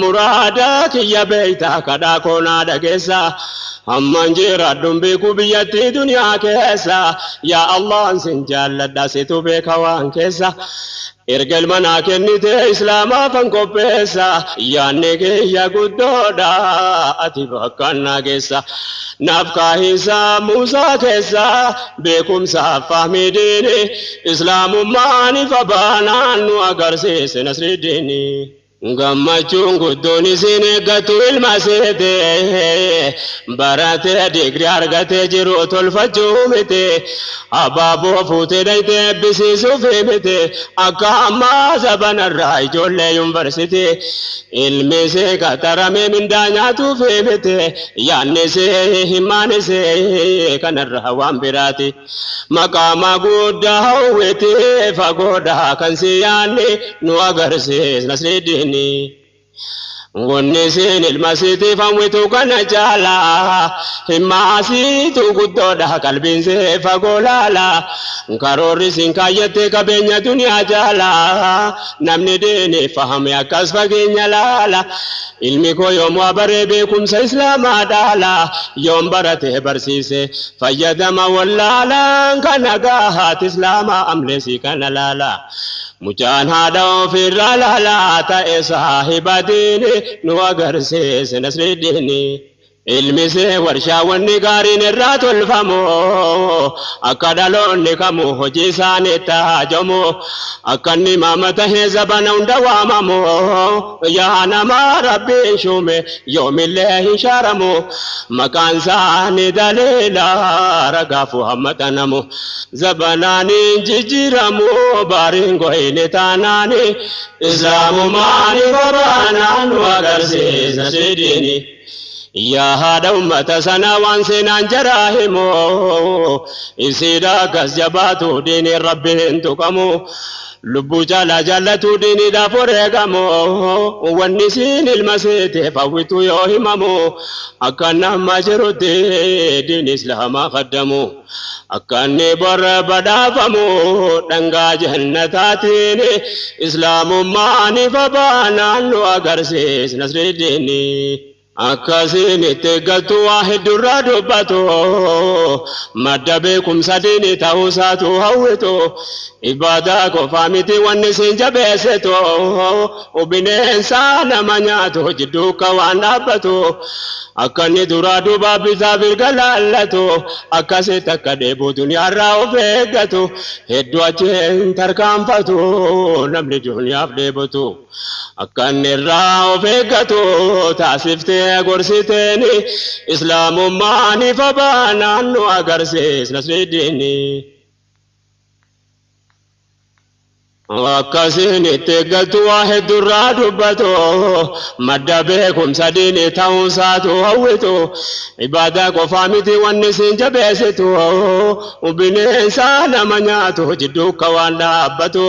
muraada kiyya beeyta kadhaa koonaa dhageessa. Amman jiraadhuun beeku biyyattii duniyaa keessa yaa Allahan sin jaalladha situ beeka waan keessa. Erga ilma naa kennite islaamaaf an qopheessa yaanni kiyya guddoodha ati bakka naa geessa. Naaf kaahinsa Muusaa keessa beekumsaaf fahmii diini islaamummaan ifa baanaan nu agarsiise nasrii diini. Gammachuun guddoon isin eeggatu ilma seete baratee digrii argatee jiru tolfachuu miti abaaboo fuutee dhayitee eebbisiisuuf miti akka ammaa sabanarraa ijoollee yuunivarsiitii ilmi isee qaxaramee mindaa nyaatuuf miti yaanni isee himmaan isee kanarraa waan biraati maqaama guddaa hawwiti fagoodhaa kan si yaanni nu agarsiis nasrii diini. Wanni isin ilma siitiif hawwitu kana caalaa himmaasiitu guddoodha qalbiin see fagoo laala karoorri isin kaayyette qabeenya duniyaa caalaa namni diini fahame akkas fageenya laala ilmi koo yoom waa baree beekumsa islaamaa dhaala yoom baratee barsiise fayyadama wallaalaan kana gahaati islaamaa amleesii kana laala. Mucaan haadha ofirraa laalaa ta'e saahiba diini nu agarsiise nasrii diini. Ilmi see warshaa wanni gaariin irraa tolfamu akka dhaloonni kamuu hojii isaaniitti haajamu akka inni maama tahee zabana hunda waamamu yaa nama rabbiin shuume yoomillee hin shaaramu maqaan isaanii daliila ragaafu hammatanamu zabanaan hin jijjiiramu baariin goyne taanaani islaamumaan babaanaan nu agarsiisa sidiini. Yaa haadha ummata sana waan seenaan jaraa himu isiidha akkas jabaatu diiniin rabbiin tuqamu Lubbuu jaalaa jaallatu diiniidhaaf wareegamu wanni siin ilma seeteef hawwitu yoo himamu akka nama jirutti diin islaamaa kaddamu akka inni bor badhaafamu dhangaa jannataatiin islaamummaan ifa baanaan nu agarsiis Nasridiini. Akkasiin itti galtu waa hedduurraa dubbatu madda beekumsa diinii ta'uusaatu hawwitu ibaadaa qofaa miti wanni siin jabeessitu bineensa nama nyaatu jidduu ka waan dhaabbatu akka inni duraa duubaa bitaa mirga laallatu akkasitti akka dheebuu duniyaarraa of eeggatu hedduu achiin tarkaanfatu namni duniyaaf dheebotu akka inni irraa of eeggatu taasiftee gorsiteen islaamummaan ifa baanaan nu agarsiis Nasridiini. Akkasiin itti galtu waa hedduurraa dubbatu madda beekumsa diinii ta'uusaatu hawwitu ibaadaa qofaa miti wanni siin jabeessitu bineensa nama nyaatu jidduu ka waan dhaabbatu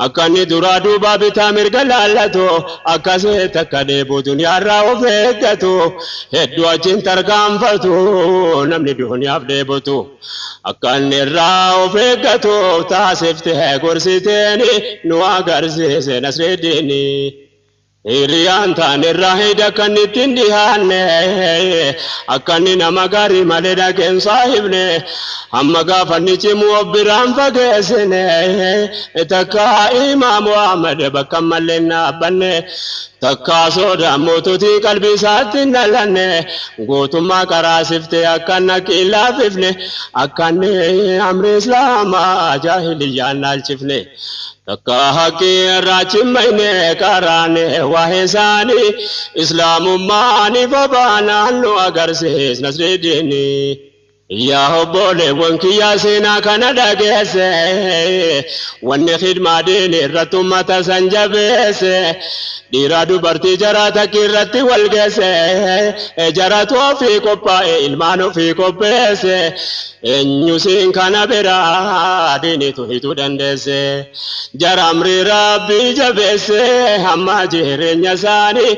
akka inni duraa duubaa bitaa mirga laallatu akkasitti akka dheebuu duniyaarraa of eeggatu hedduu achiin tarkaanfatu namni duniyaaf dheebotu akka inni irraa of eeggatu taasiftee gorsiteen nu agarsiise Nasridiini. Hiriyaan taan irraa hidha kan ittiin dhihaanne akka inni nama gaarii malee dhaqeen saahibne hamma gaafa inni cimu of biraan fageessine takka Imaamu Ahmad bakka malee hin dhaabbanne takka sodaa moototii qalbii isaatti hin dhalanne gootummaa karaa siftee akka naqii laafifne akka inni amri islaamaa jaahiliyyaan laalchifne. Takka haqqii irraa cimmayne karaane waa'ee isaanii islaamummaan ifa baanaan nu agarsiis Nasridiini. Yaa obboleewwan kiyyaa seenaa kana dhageesse wanni khidmaa diinii irratti uummata san jabeesse dhiira dubartii jara takki irratti wal geesse jaratu ofii qophaa'e ilmaan ofii qopheesse eenyu siin kana biraa diiniitu hituu dandeesse jara amrii rabbii jabeesse hamma jireenya isaanii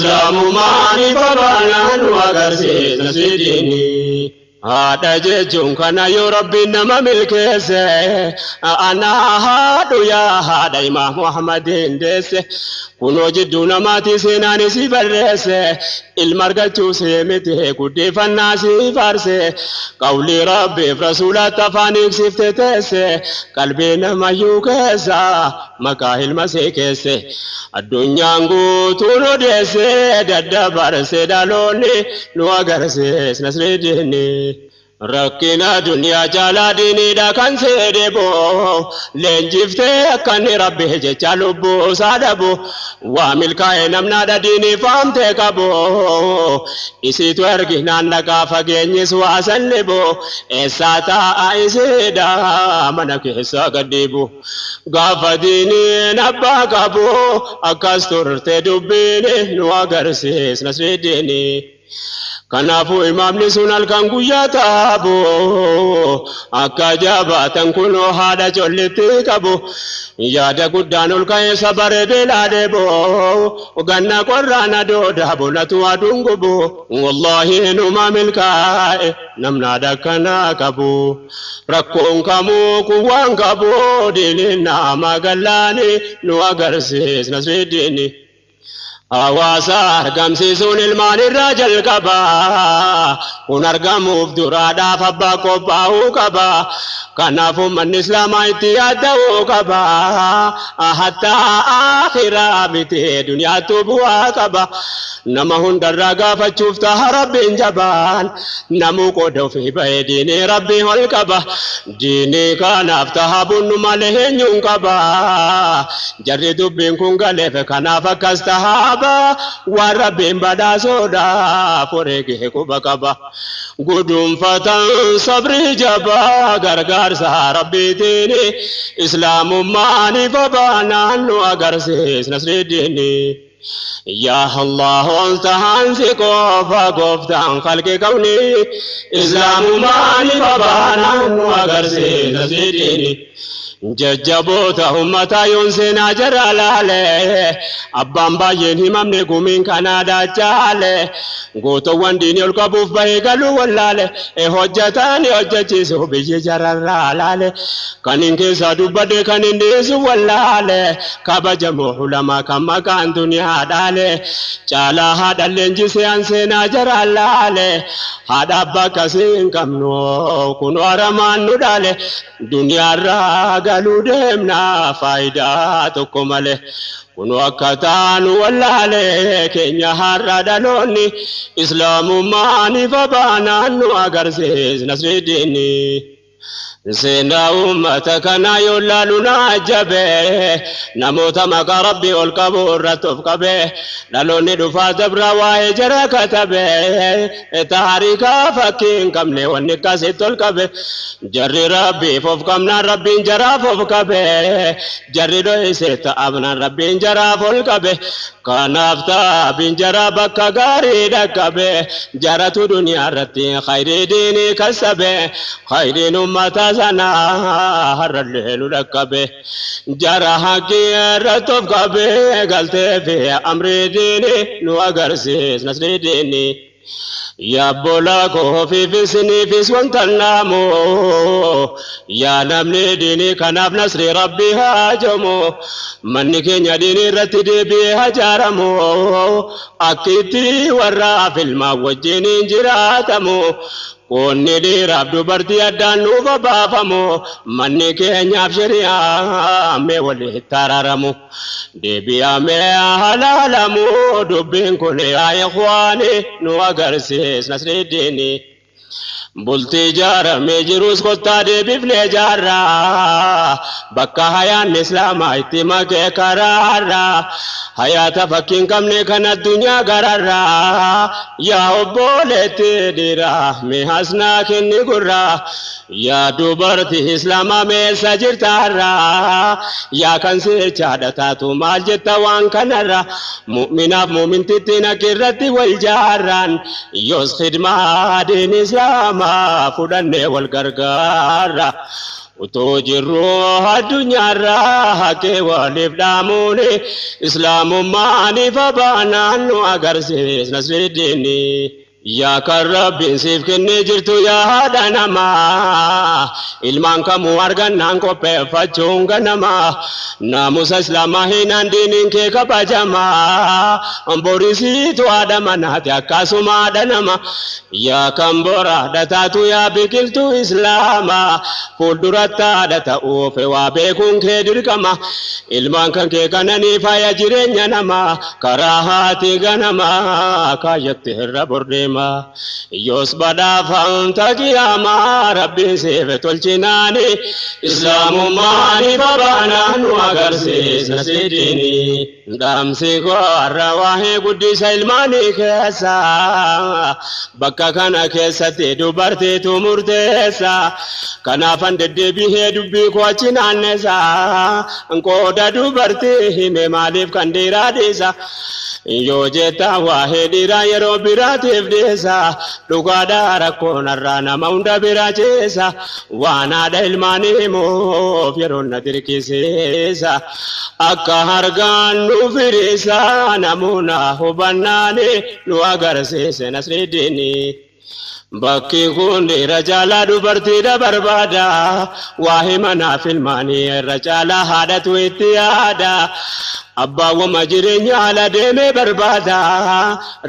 islaamumaan ifa baanaan nu agarsiis Nasridiini. Haadha jechuun kana yoo rabbiin nama milkeesse anaa haadhu yaa haadha Imaam Ahmadiin deesse kunoo jidduu namaati seenaan si barreesse ilma argachuu see miti guddifannaa si faarse qawlii rabbiif rasuulatti afaan ibsifte teesse qalbii namayyuu keessa maqaa ilma see keesse addunyaan guutuun odeesse daddabarse dhaloonni nu agarsiis Nasridiini. Rakkina duniyaa jaalaa diiniidha kan seedebo leenjiftee akka inni rabbi jecha lubbuu isaa dhabu waa milkaa'e namnaadha diinii faamtee qabu isiitu erginaan dhaqaa fageenyis waa sallibu eessaa taa'a isiidha mana keessa gadhiibu gaafa diiniin abbaa qabu akkas turte dubbiin nu agarsiis Nasridiini. Kanaafuu imaamni sun halkan guyyaa taabu akka jabaatan kunoo haadha collitti qabu yaada guddaan ol ka'ee sabaree beelaa dheebo ganna qorraan adoodaa bonatu aduun gubu wallaahi numa milkaa'e namni haadha akkanaa qabu rakkoon kamuu kuwwaan qabu diiniin nama gallaani nu agarsiis Nasridiini. Hawaasa argamsiisuun ilmaan irraa jalqaba. Kun argamuuf duraadhaaf abbaa qophaa'uu qaba. Kanaaf uummanni islaamaa itti yaadda'uu qaba. Hattaa akhiraa miti duniyaattu bu'aa qaba. Nama hundarraa gaafachuuf taha rabbiin jabaan. Namuu qooda ofii ba'ee diinii rabbii ol qaba. Diinii kanaaf taha bunnu malee eenyuun qaba. Jarri dubbiin kun galeef kanaaf akkas tahaa. Waan rabbiin badhaasoodhaaf wareegee quba qaba. Gudunfatan sabrii jabaa gargaarsa rabbiitiin islaamummaan ifa baanaan nu agarsiis Nasridiini. Yaa Allah ol tahaan si qofa gooftaan khalqi qabni islaamummaan ifa baanaan nu agarsiis Nasridiini. Jajjaboota uummataa yoon seenaa jara laale abbaan baay'een himamne gumiin kanaa daachaale gootowwan diinii ol qabuuf bahee galuu wallaale hojjetaan hojjechiisu biyyi jararraa laale kan hin keessaa dubbadhe kan hin dhiisu wallaale kabajamoo ulamaa kan maqaan duniyaa dhaale caalaa haadha leenjisee an seenaa jara laale haadha abbaa akkasii hin qabnu kun aramaan nu dhaale duniyaarraa galuu deemna faayidaa tokko malee kun akka taanu wallaale keenya har'a dhaloonni islaamummaan ifa baanaan nu agarsiis nasridiini. Seenaa uummata kanaa yoo laalu na ajabe namoota maqaa rabbii ol qabu irratti of qabe dhaloonni dhufaa dabra waa'ee jara katabe taarikaa fakkii hin qabne wanni akkasitti ol qabe jarri rabbiif of qabnaan rabbiin jaraaf of qabe jarri dho'isee ta'abnaan rabbiin jaraaf ol qabe kanaaf taabiin jara bakka gaarii dhaqqabe jaratu duniyaa irratti khayrii diinii kasabe khayriin uummata sana har'allee nu dhaqqabe jara haqqii irratti of qabe galtee fi amrii diinii nu agarsiis nasrii diinii. Yaa bola koofiifis niifis wanta naamu yaa namni diinii kanaaf nasrii rabbii haajamu manni keenya diinii irratti deebi'ee hajaaramu akkitti warraaf ilmaan wajjin hin jiraatamu. Qonni dhiiraaf dubartii addaan nuuf baafamu manni keenyaaf shari'aa mee walitti araaramu deebi'amee halaalamu dubbiin kun yaa ikhwaani nu agarsiis nasridiini. Bultii ijaaramee jirus kottaa deebifnee ijaarraa bakka hayaan islaamaa itti makee karaarraa hayaata fakkii hin qabne kan addunyaa gararraa yaa obboleetti dhiiraa mee hasnaa kenni gurraa yaa dubartii islaamaa meessa jirtaarraa yaa kan seechaadha taatu maal jetta waan kanarraa mu'minaaf mu'mintitti nakirratti wal jaarraan yoos khidmaa diin islaamaa fudhannee wal gargaara utuu jirru addunyaarraa haqee waliif dhaamuuni islaamummaan ifa baanaan nu agarsiis nasridiini. Yaa kan rabbiin siif kennee jirtu yaa haadha namaa ilmaan kamuu argannaan qopheeffachuun ganamaa naamusa islaamaa hinaan diiniin kee kabajamaa borisiitu haadha manaati akkasuma haadha nama yaa kan bora haadha taatu yaa biqiltuu islaamaa fuulduratti haadha ta'uuf waa beekuun kee dirqama ilmaan kan kee kananii faaya jireenya namaa karaa haati ganamaa kaayyatti irra bordeema. Yoos badhaafamta qiyaamaa rabbiin siif tolchinaani islaamummaan ifa baanaan nu agarsiis nasridiini. Dhaamsi koo har'a waa'ee guddisa ilmaanii keessa bakka kana keessatti dubartiitu murteessa kanaafan deddeebi'ee dubbii koo achi naannessa qooda dubartii hime maaliif kan dhiiraa dhiisa yoo jetta waa'ee dhiiraa yeroo biraatiif dhiisa dhugaadhaa rakkoon har'aa nama hunda bira ceesa waan haadha ilmaanii himuuf yeroo na dirqisiisa akka hargaan nu firiisa namoota hubannaani nu agarsiise nasridiini. Bakki kun dhiira caalaa dubartiidha barbaada waa'ee manaaf ilmaanii irra caalaa haadhatu itti yaada. Abbaawwama jireenya haala deemee barbaada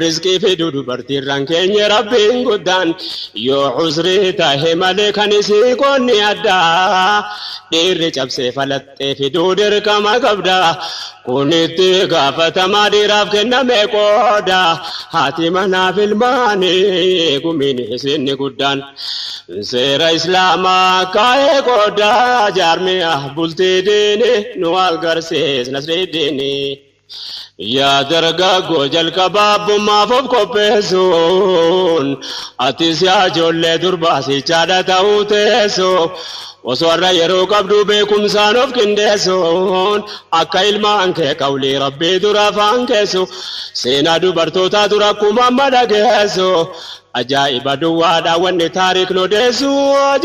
rizqii fiduu dubartiirraan keenya rabbiin guddaan yoo usrii tahe malee kan isii qonni addaa dhiirri cabsee falaxxee fiduu dirqama qabda kun itti gaafatamaa dhiiraaf kenname qooda haati manaaf ilmaanii gumiin isinni guddaan seera islaamaa kaa'ee qooda jaarmiyaa bultii diini nu agarsiis nasridiini. Yaa dargaggoo jalqabaa abbummaaf of qopheessuun atis yaa ijoollee durbaa sichaadha ta'uu teessu osoo har'a yeroo qabdu beekumsaan of qindeessuun akka ilmaan kee qawlii rabbii dura afaan keessu seenaa dubartootaa dura akkuma amma dhageessu ajaa'iba duwwaadha wanni taariik nu deessu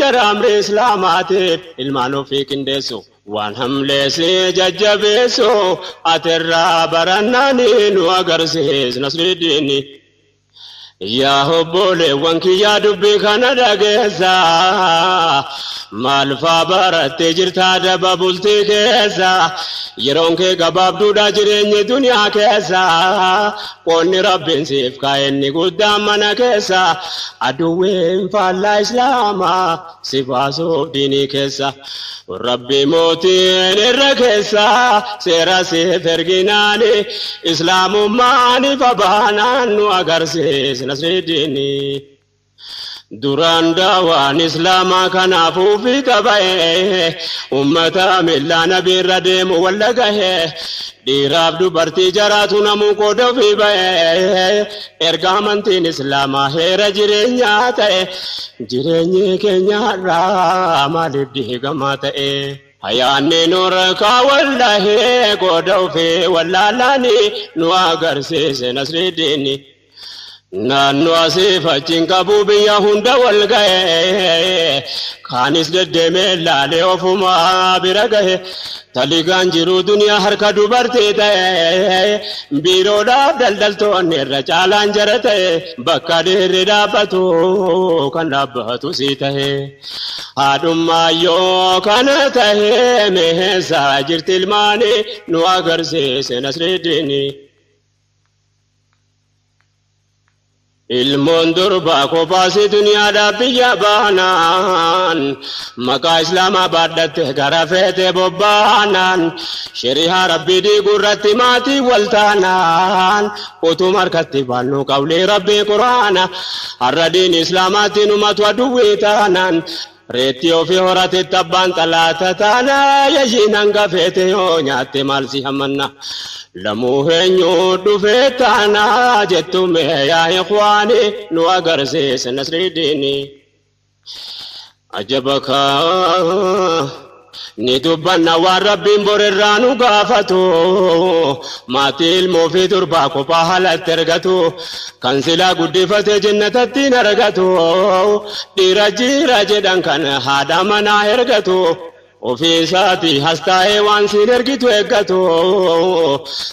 jara amri islaamaatiif ilmaan ofii qindeessu. Waan hamleesi jajjabeessu atirraa barannaani nu agarsiis Nasridiini. Yaa obboleewwan kiyyaa dubbii kana dhageessa maal faa barattee jirtaa daba bultii keessa yeroon kee gabaabduudha jireenyi duniyaa keessa qoonni rabbiin siif kaa'e inni guddaan mana keessa aduwween faallaa islaamaa si baasuuf diinii keessa rabbi mootiin irra keessa seera siif erginaani islaamummaan ifa baanaan nu agarsiis Nasridiini. Duraan daawaan islaamaa kanaafuu fiixa ba'e ummata miillaa nabiirra deemu walla gahe dhiiraaf dubartii jaraatu namuu qooda ofii ba'e erga amantiin islaamaa heera jireenyaa ta'e jireenyi keenyarraa maaliif diigamaa ta'e. Hayaanni nurkaa wallahee qooda ofii wallaalaani nu agarsiise Nasridiini. Naannoo asiif achiin qabu biyya hunda wal ga'e kaanis deddeemee laalee ofumaa bira gahe taligaan jiru duniyaa harka dubartii ta'e biiroodhaaf daldaltoonni irra caalaan jara ta'e bakka dhiirri dhaabbatu kan dhaabbatu sii ta'e haadhummaa yoo kana ta'e meeshaa jirti ilmaanii nu agarsiise Nasridiini. Ilmoon durbaa kophaasi duniyaadhaaf biyya baanaan maqaa islaamaa baadhatte gara feete bobbaanaan shari'aa rabbii diiguu irratti maatii wal taanaan utuma harkatti baannu qawlii rabbii quraana har'a diin islaamaatti numatu aduwwii taanaan reetti ofii horatetti abbaan xalaata taana yayyiin hanga feete yoo nyaatte maal si hamanna lamuu eenyu dhufee taana jettume yaa ikhwaani nu agarsiise Nasridiini. Ajaba kaa ni dubbanna waan rabbiin borirraa nu gaafatu maatii ilmoo fi durbaa kophaa haalatti argatu kan silaa guddifate jannatatti hin argatu dhiira jira jedhan kan haadha manaa ergatu ofii isaatii as taa'ee waan siin ergitu eeggatu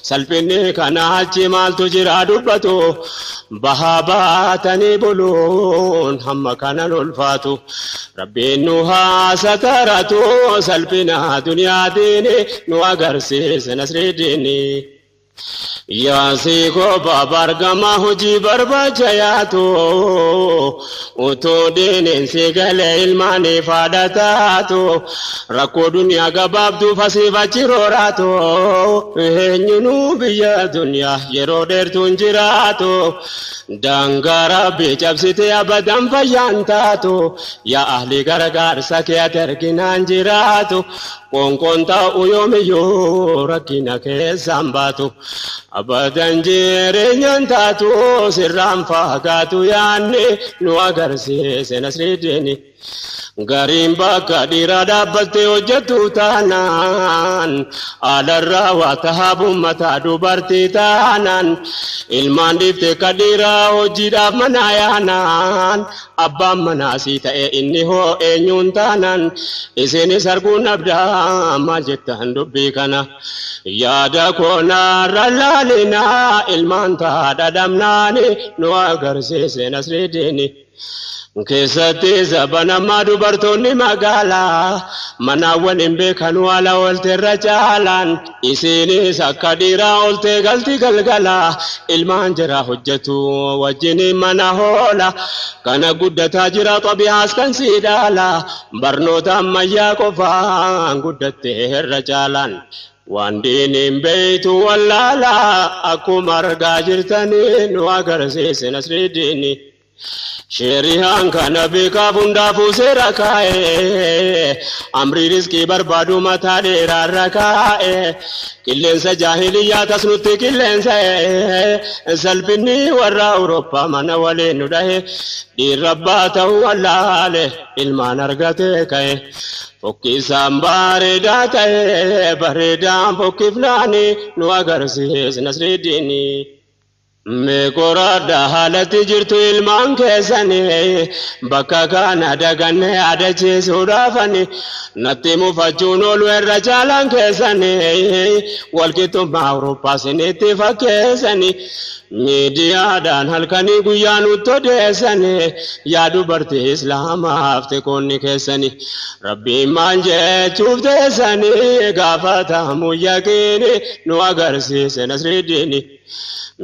salphinni kana achi maaltu jira dubbatu bahaa baatanii buluun hamma kanan ulfaatu rabbiin nu haa sataratu salphina duniyaatiin nu agarsiise Nasridiini. Yaasii kophaa bargamaa hojii barbaacha yaatu utuu diiniin si galee ilmaaniif haadha taatu rakkoo duniyaa gabaabduuf asiif achi rooraatu eenyunuu biyya duniyaa yeroo dheertuun jiraatu daangaa rabbii cabsitee abadan fayyaan taatu yaa ahli gargaarsa kee ati arginaan jiraatu qoonqoon taa'u yoomiyyuu rakkina keessaan baatu. Abadan jireenyaan taatu sirraan fagaatu yaanni nu agarsiise Nasridiini. Gariin bakka dhiiraa dhaabbattee hojjettu taanaan alarraa waa tahaa mataa dubartii taanaan ilmaan dhiiftee ka dhiiraa hojiidhaaf manaa yaanaan abbaan manaasii ta'e inni hoo eenyuun taanaan isinis arguun abdaa maal jettan dubbii kana yaada koonaarra laalinaa ilmaan taadha dhabnaani nu agarsiise Nasridiini. Keessatti zabanamaa dubartoonni magaalaa manaawwan hin beekan haala oolteerra caalaan isiinis akka dhiiraa ooltee galti galgalaa ilmaan jara hojjetu wajjin mana hoola kana guddataa jira xabiyaas kan sii dhaala barnoota ammayyaa qofaan guddattee irra caalaan. Waan diiniin beeytu wallaalaa akkuma argaa jirtanii nu agarsiise Nasridiini. Sherihan kana beekaaf hundaafuu seera kaa'e amrii riskii barbaadu mataa dheeraarra kaa'e qilleensa jaahiliyyaa tas nutti qilleensa salphinni warra Awurooppaa mana waliin nu dhahe dhiirra abbaa ta'uu wallaale ilmaan argate ka'e fokkisaan bareedaa ta'e bareedaan fokkifnaani nu agarsiis Nasridiini. Mee qoradha haalatti jirtu ilmaan keessanii, bakka kana daganne yaadachiisuudhaafani natti mufachuun oolu irra caalaan keessanii, walqixxummaa Awurooppaa isinitti fakkeessanii, miidiyaadhaan halkanii guyyaa nutti odeessanii, yaa dubartii Islaamaaf xiqqoonni keessanii, Rabbiin maal jechuuf teessanii gaafatamu yaqiini nu agarsiise Nasridiini.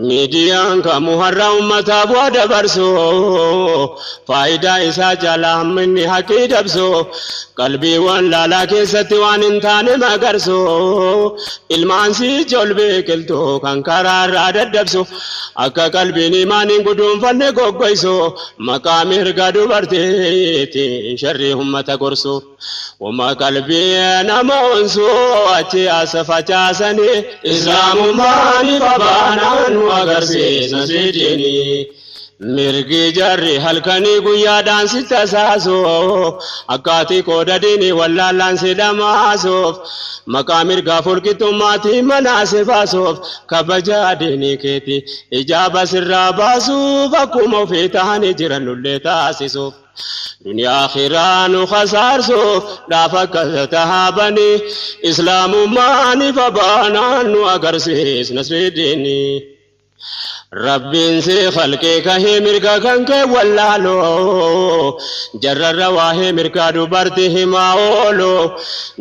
Miidiyaan kamuu har'a uummataaf waa dabarsu, faayidaa isaa caalaa hamminni haqii dabsu, qalbiiwwan laalaa keessatti waan hin taane magarsu, ilmaan sichi ol biqiltuu kan karaarraa daddabsu, akka qalbiin imaan hin guduunfanne goggoysu, maqaa mirga dubartiitiin sharrii uummata gorsu. Wama qalbii nama onsu achi as facaasanii, Islaamummaan ifa baanaan nu agarsiisa sidiini. Mirgi jarri halkanii guyyaadhaan si tasaasu, akkaatii qooda diinii wallaallaan si dhamaasuuf, maqaa mirgaa fulqixxummaatiin manaa si baasuuf, kabajaa diinii keeti ijaaba sirraa baasuuf, akkuma ofii ta'anii jiran nullee taasisuuf. Duniyaa akhiraa nu khasaarsuuf dhaafa akka tahaabanii, Islaamummaan ifa baanaan nu agarsiis Nasridiini. Rabbiin si khalqee kahee mirga kan kee wallaaloo, jarrarra waa'ee mirgaa dubartii himaa oolu,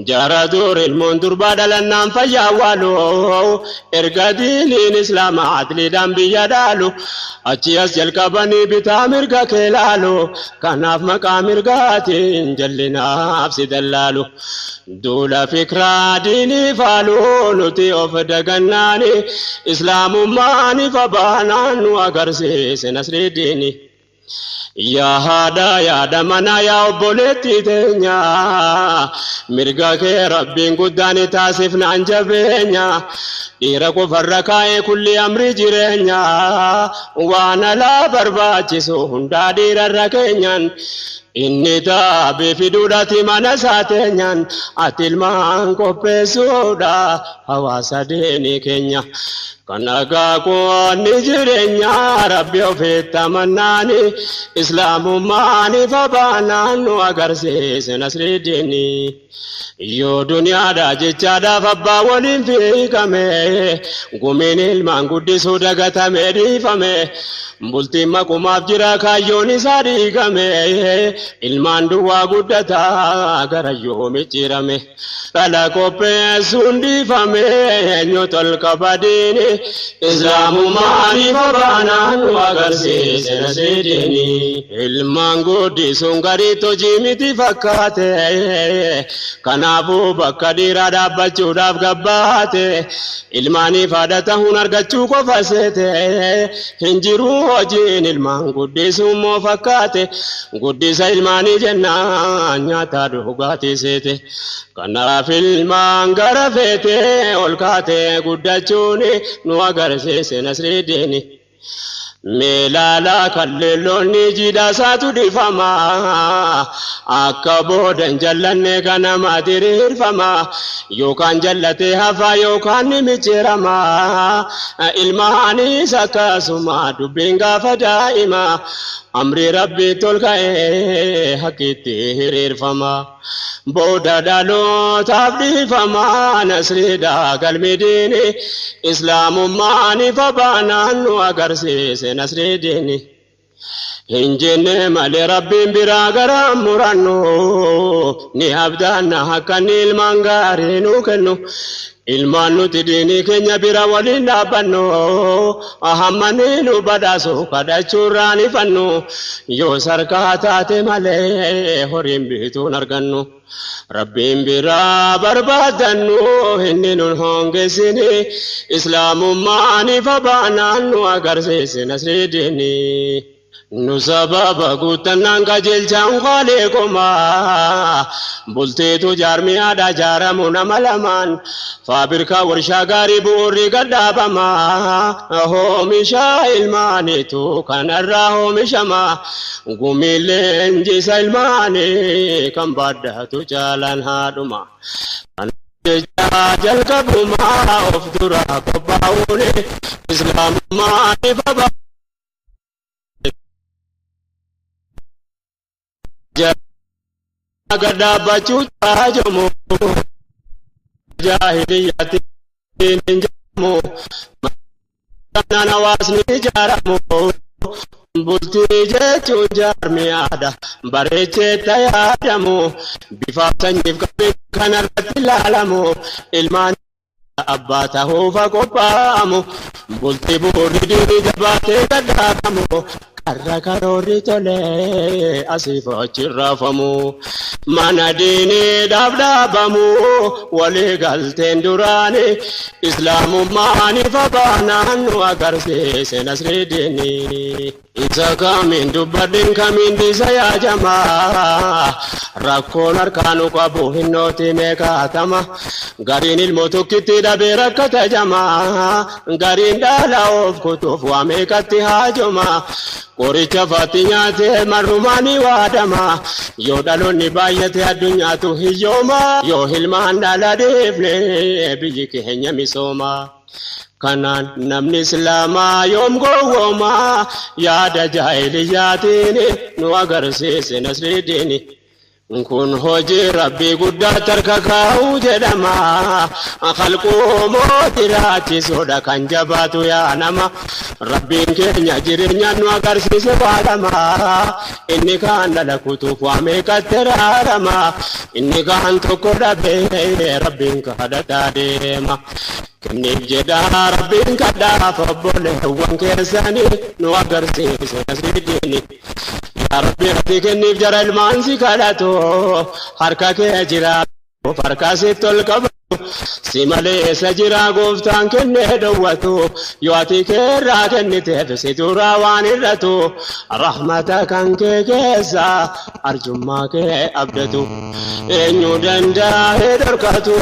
jara dur ilmoon durbaa dhalannaan fayyaa waaloo, erga diiniin Islaamaa adliidhaan biyya dhaalu, achi as jalqabanii bitaa mirga kee laalu, kanaaf maqaa mirgaatiin jallinaaf si dallaalu. Duula fikraa diinii faalu nuti of dagannaani, Islaamummaan ifa baanaan nu agarsiise Nasridiini. Yaa haadha yaada manaa, yaa obboleettii teenya, mirga kee Rabbiin guddaan taasifnaan jabeenya, dhiira qofarra kaa'ee kulli amri jireenya, waan alaa barbaachisu hundaa dhiirarra keenyan, inni taabee fiduudhaati mana isaa teenyan, ati ilmaan qopheessuudha hawaasa diinii keenya. Kan akaakuu jireenya Rabbi ofitti amannaani, Islaamummaan ifa baanaan nu agarsiise Nasridiini. Yoo duniyaadha jechaadhaaf abbaa waliin fiigame, gumiin ilmaan guddisuu dagatame dhiifame, bultiin maqumaaf jira kaayyoon isaa dhiigame, ilmaan duwwaa guddataa gara yoo micciirame, dhala qopheessuun dhiifame, eenyu tolka badiini, Islaamummaan ifa baanaan nu agarsiise Nasridiini. Ilmaan guddisuun gariitti hojii miti fakkaate, kanaafuu bakka dhiiraa dhaabbachuudhaaf gabbaate, ilmaaniif haadha ta'uun argachuu qofa seete, hin jiru hojiin ilmaan guddisuu immoo fakkaate, guddisa ilmaanii jennaan nyaata dhugaatii seete, kanaaf ilmaan gara feete ol kaate guddachuun nu agarsiise Nasridiini. Meelaalaa kalleelloonni jiidhaasaatu dhifama, akka booda hin jallanne ganama diriirfama, yookaan jallatee hafaa yookaan ni micciirama, ilmaanis akkasuma dubbiin gaafa daa'ima, amri Rabbii tol ka'ee haqqitti hiriirfama. Booda dhalootaaf dhiifama Nasriidha galmi diini, Islaamummaan ifa baanaan nu agarsiise Nasridiini. Hin jenne malee Rabbiin biraa gara murannu, ni abdaanna akka inni ilmaan gaarii nu kennu. Ilmaan nuti diinii keenya bira waliin dhaabbannu, hammanii nu badhaasu kadhachuurraan ifannu, yoo sarkaa taate malee horiin bituun argannu. Rabbiin biraa barbaadannu inni nun hongeessini, Islaamummaan ifa baanaan nu agarsiise Nasridiini. Nu sababa guuttannaan qajeelchaan qaaleequmaa, bultiitu jaarmiyaadha jaaramu nama lamaan, faabirkaa warshaa gaarii bu'uurri gadhaabama, oomisha ilmaaniitu kanarraa oomishama, gumiin leenjisa ilmaanii kan baadhatu caalaan haadhuma. Jalqabumaa of dura qophaa'uun islaamummaa ifa gad dhaabbachuu jaajamu jaahiliyyaatti hin jedhamu. Kanaan hawaasni ijaaramu bultii jechuun jaarmiyaadha bareechee yaadamu bifaaf sanyiif qabeenya kanarratti ilaalamu ilmaan abbaa ta'uufa qophaa'amu bultii bu'uurri diinii jabaatee gadhaabamu karra karoorri tolee asiif achi raafamu mana diiniidhaaf dhaabamu walii galteen duraani islaamummaan ifa baanaan nu agarsiise nasrii diinii. Isa kamiin dubbadhin kamiin dhiisa yaa jamaa rakkoon harkaanu qabu hinnooti meeqaatama gariin ilmoo tokkitti dhabee rakkata jamaa gariin dhaala of kutuuf waa meeqatti haajoma qoricha faatti nyaatee marrumaanii waadama yoo dhaloonni baay'ate addunyaatu hiyyooma yoo ilmaan dhala dhiifne biyyi keenya misooma. Kanaan namni islaamaa yoom gowwoomaa yaada jaahiliyyaatiin nu agarsiise nasriidiin. Kun hojii rabbii guddaa tarka kaa'uu jedhama. Khalquu mootii raachisuudha kan jabaatu yaa nama. Rabbiin keenya jireenya nu agarsiise baadhama. Inni kaan dhala kutuuf waa meeqatti raarama. Inni kaan tokko dhabee rabbiin kadhataa deema. Kenniif jedhaa rabbiin kadhaaf obboleewwan keessanii nu agarsiise nasriidiini. Yaa Rabbi ati kenniif jara ilmaan si kadhatu harka kee jira harka sitti ol qabatu si malee eessa jira gooftaan kennee dhowwatu yoo ati keerraa kenniteef si duraa waan hir'atu rahmata kan kee keessa arjummaa kee abdatu eenyu danda'ee dhorkatu.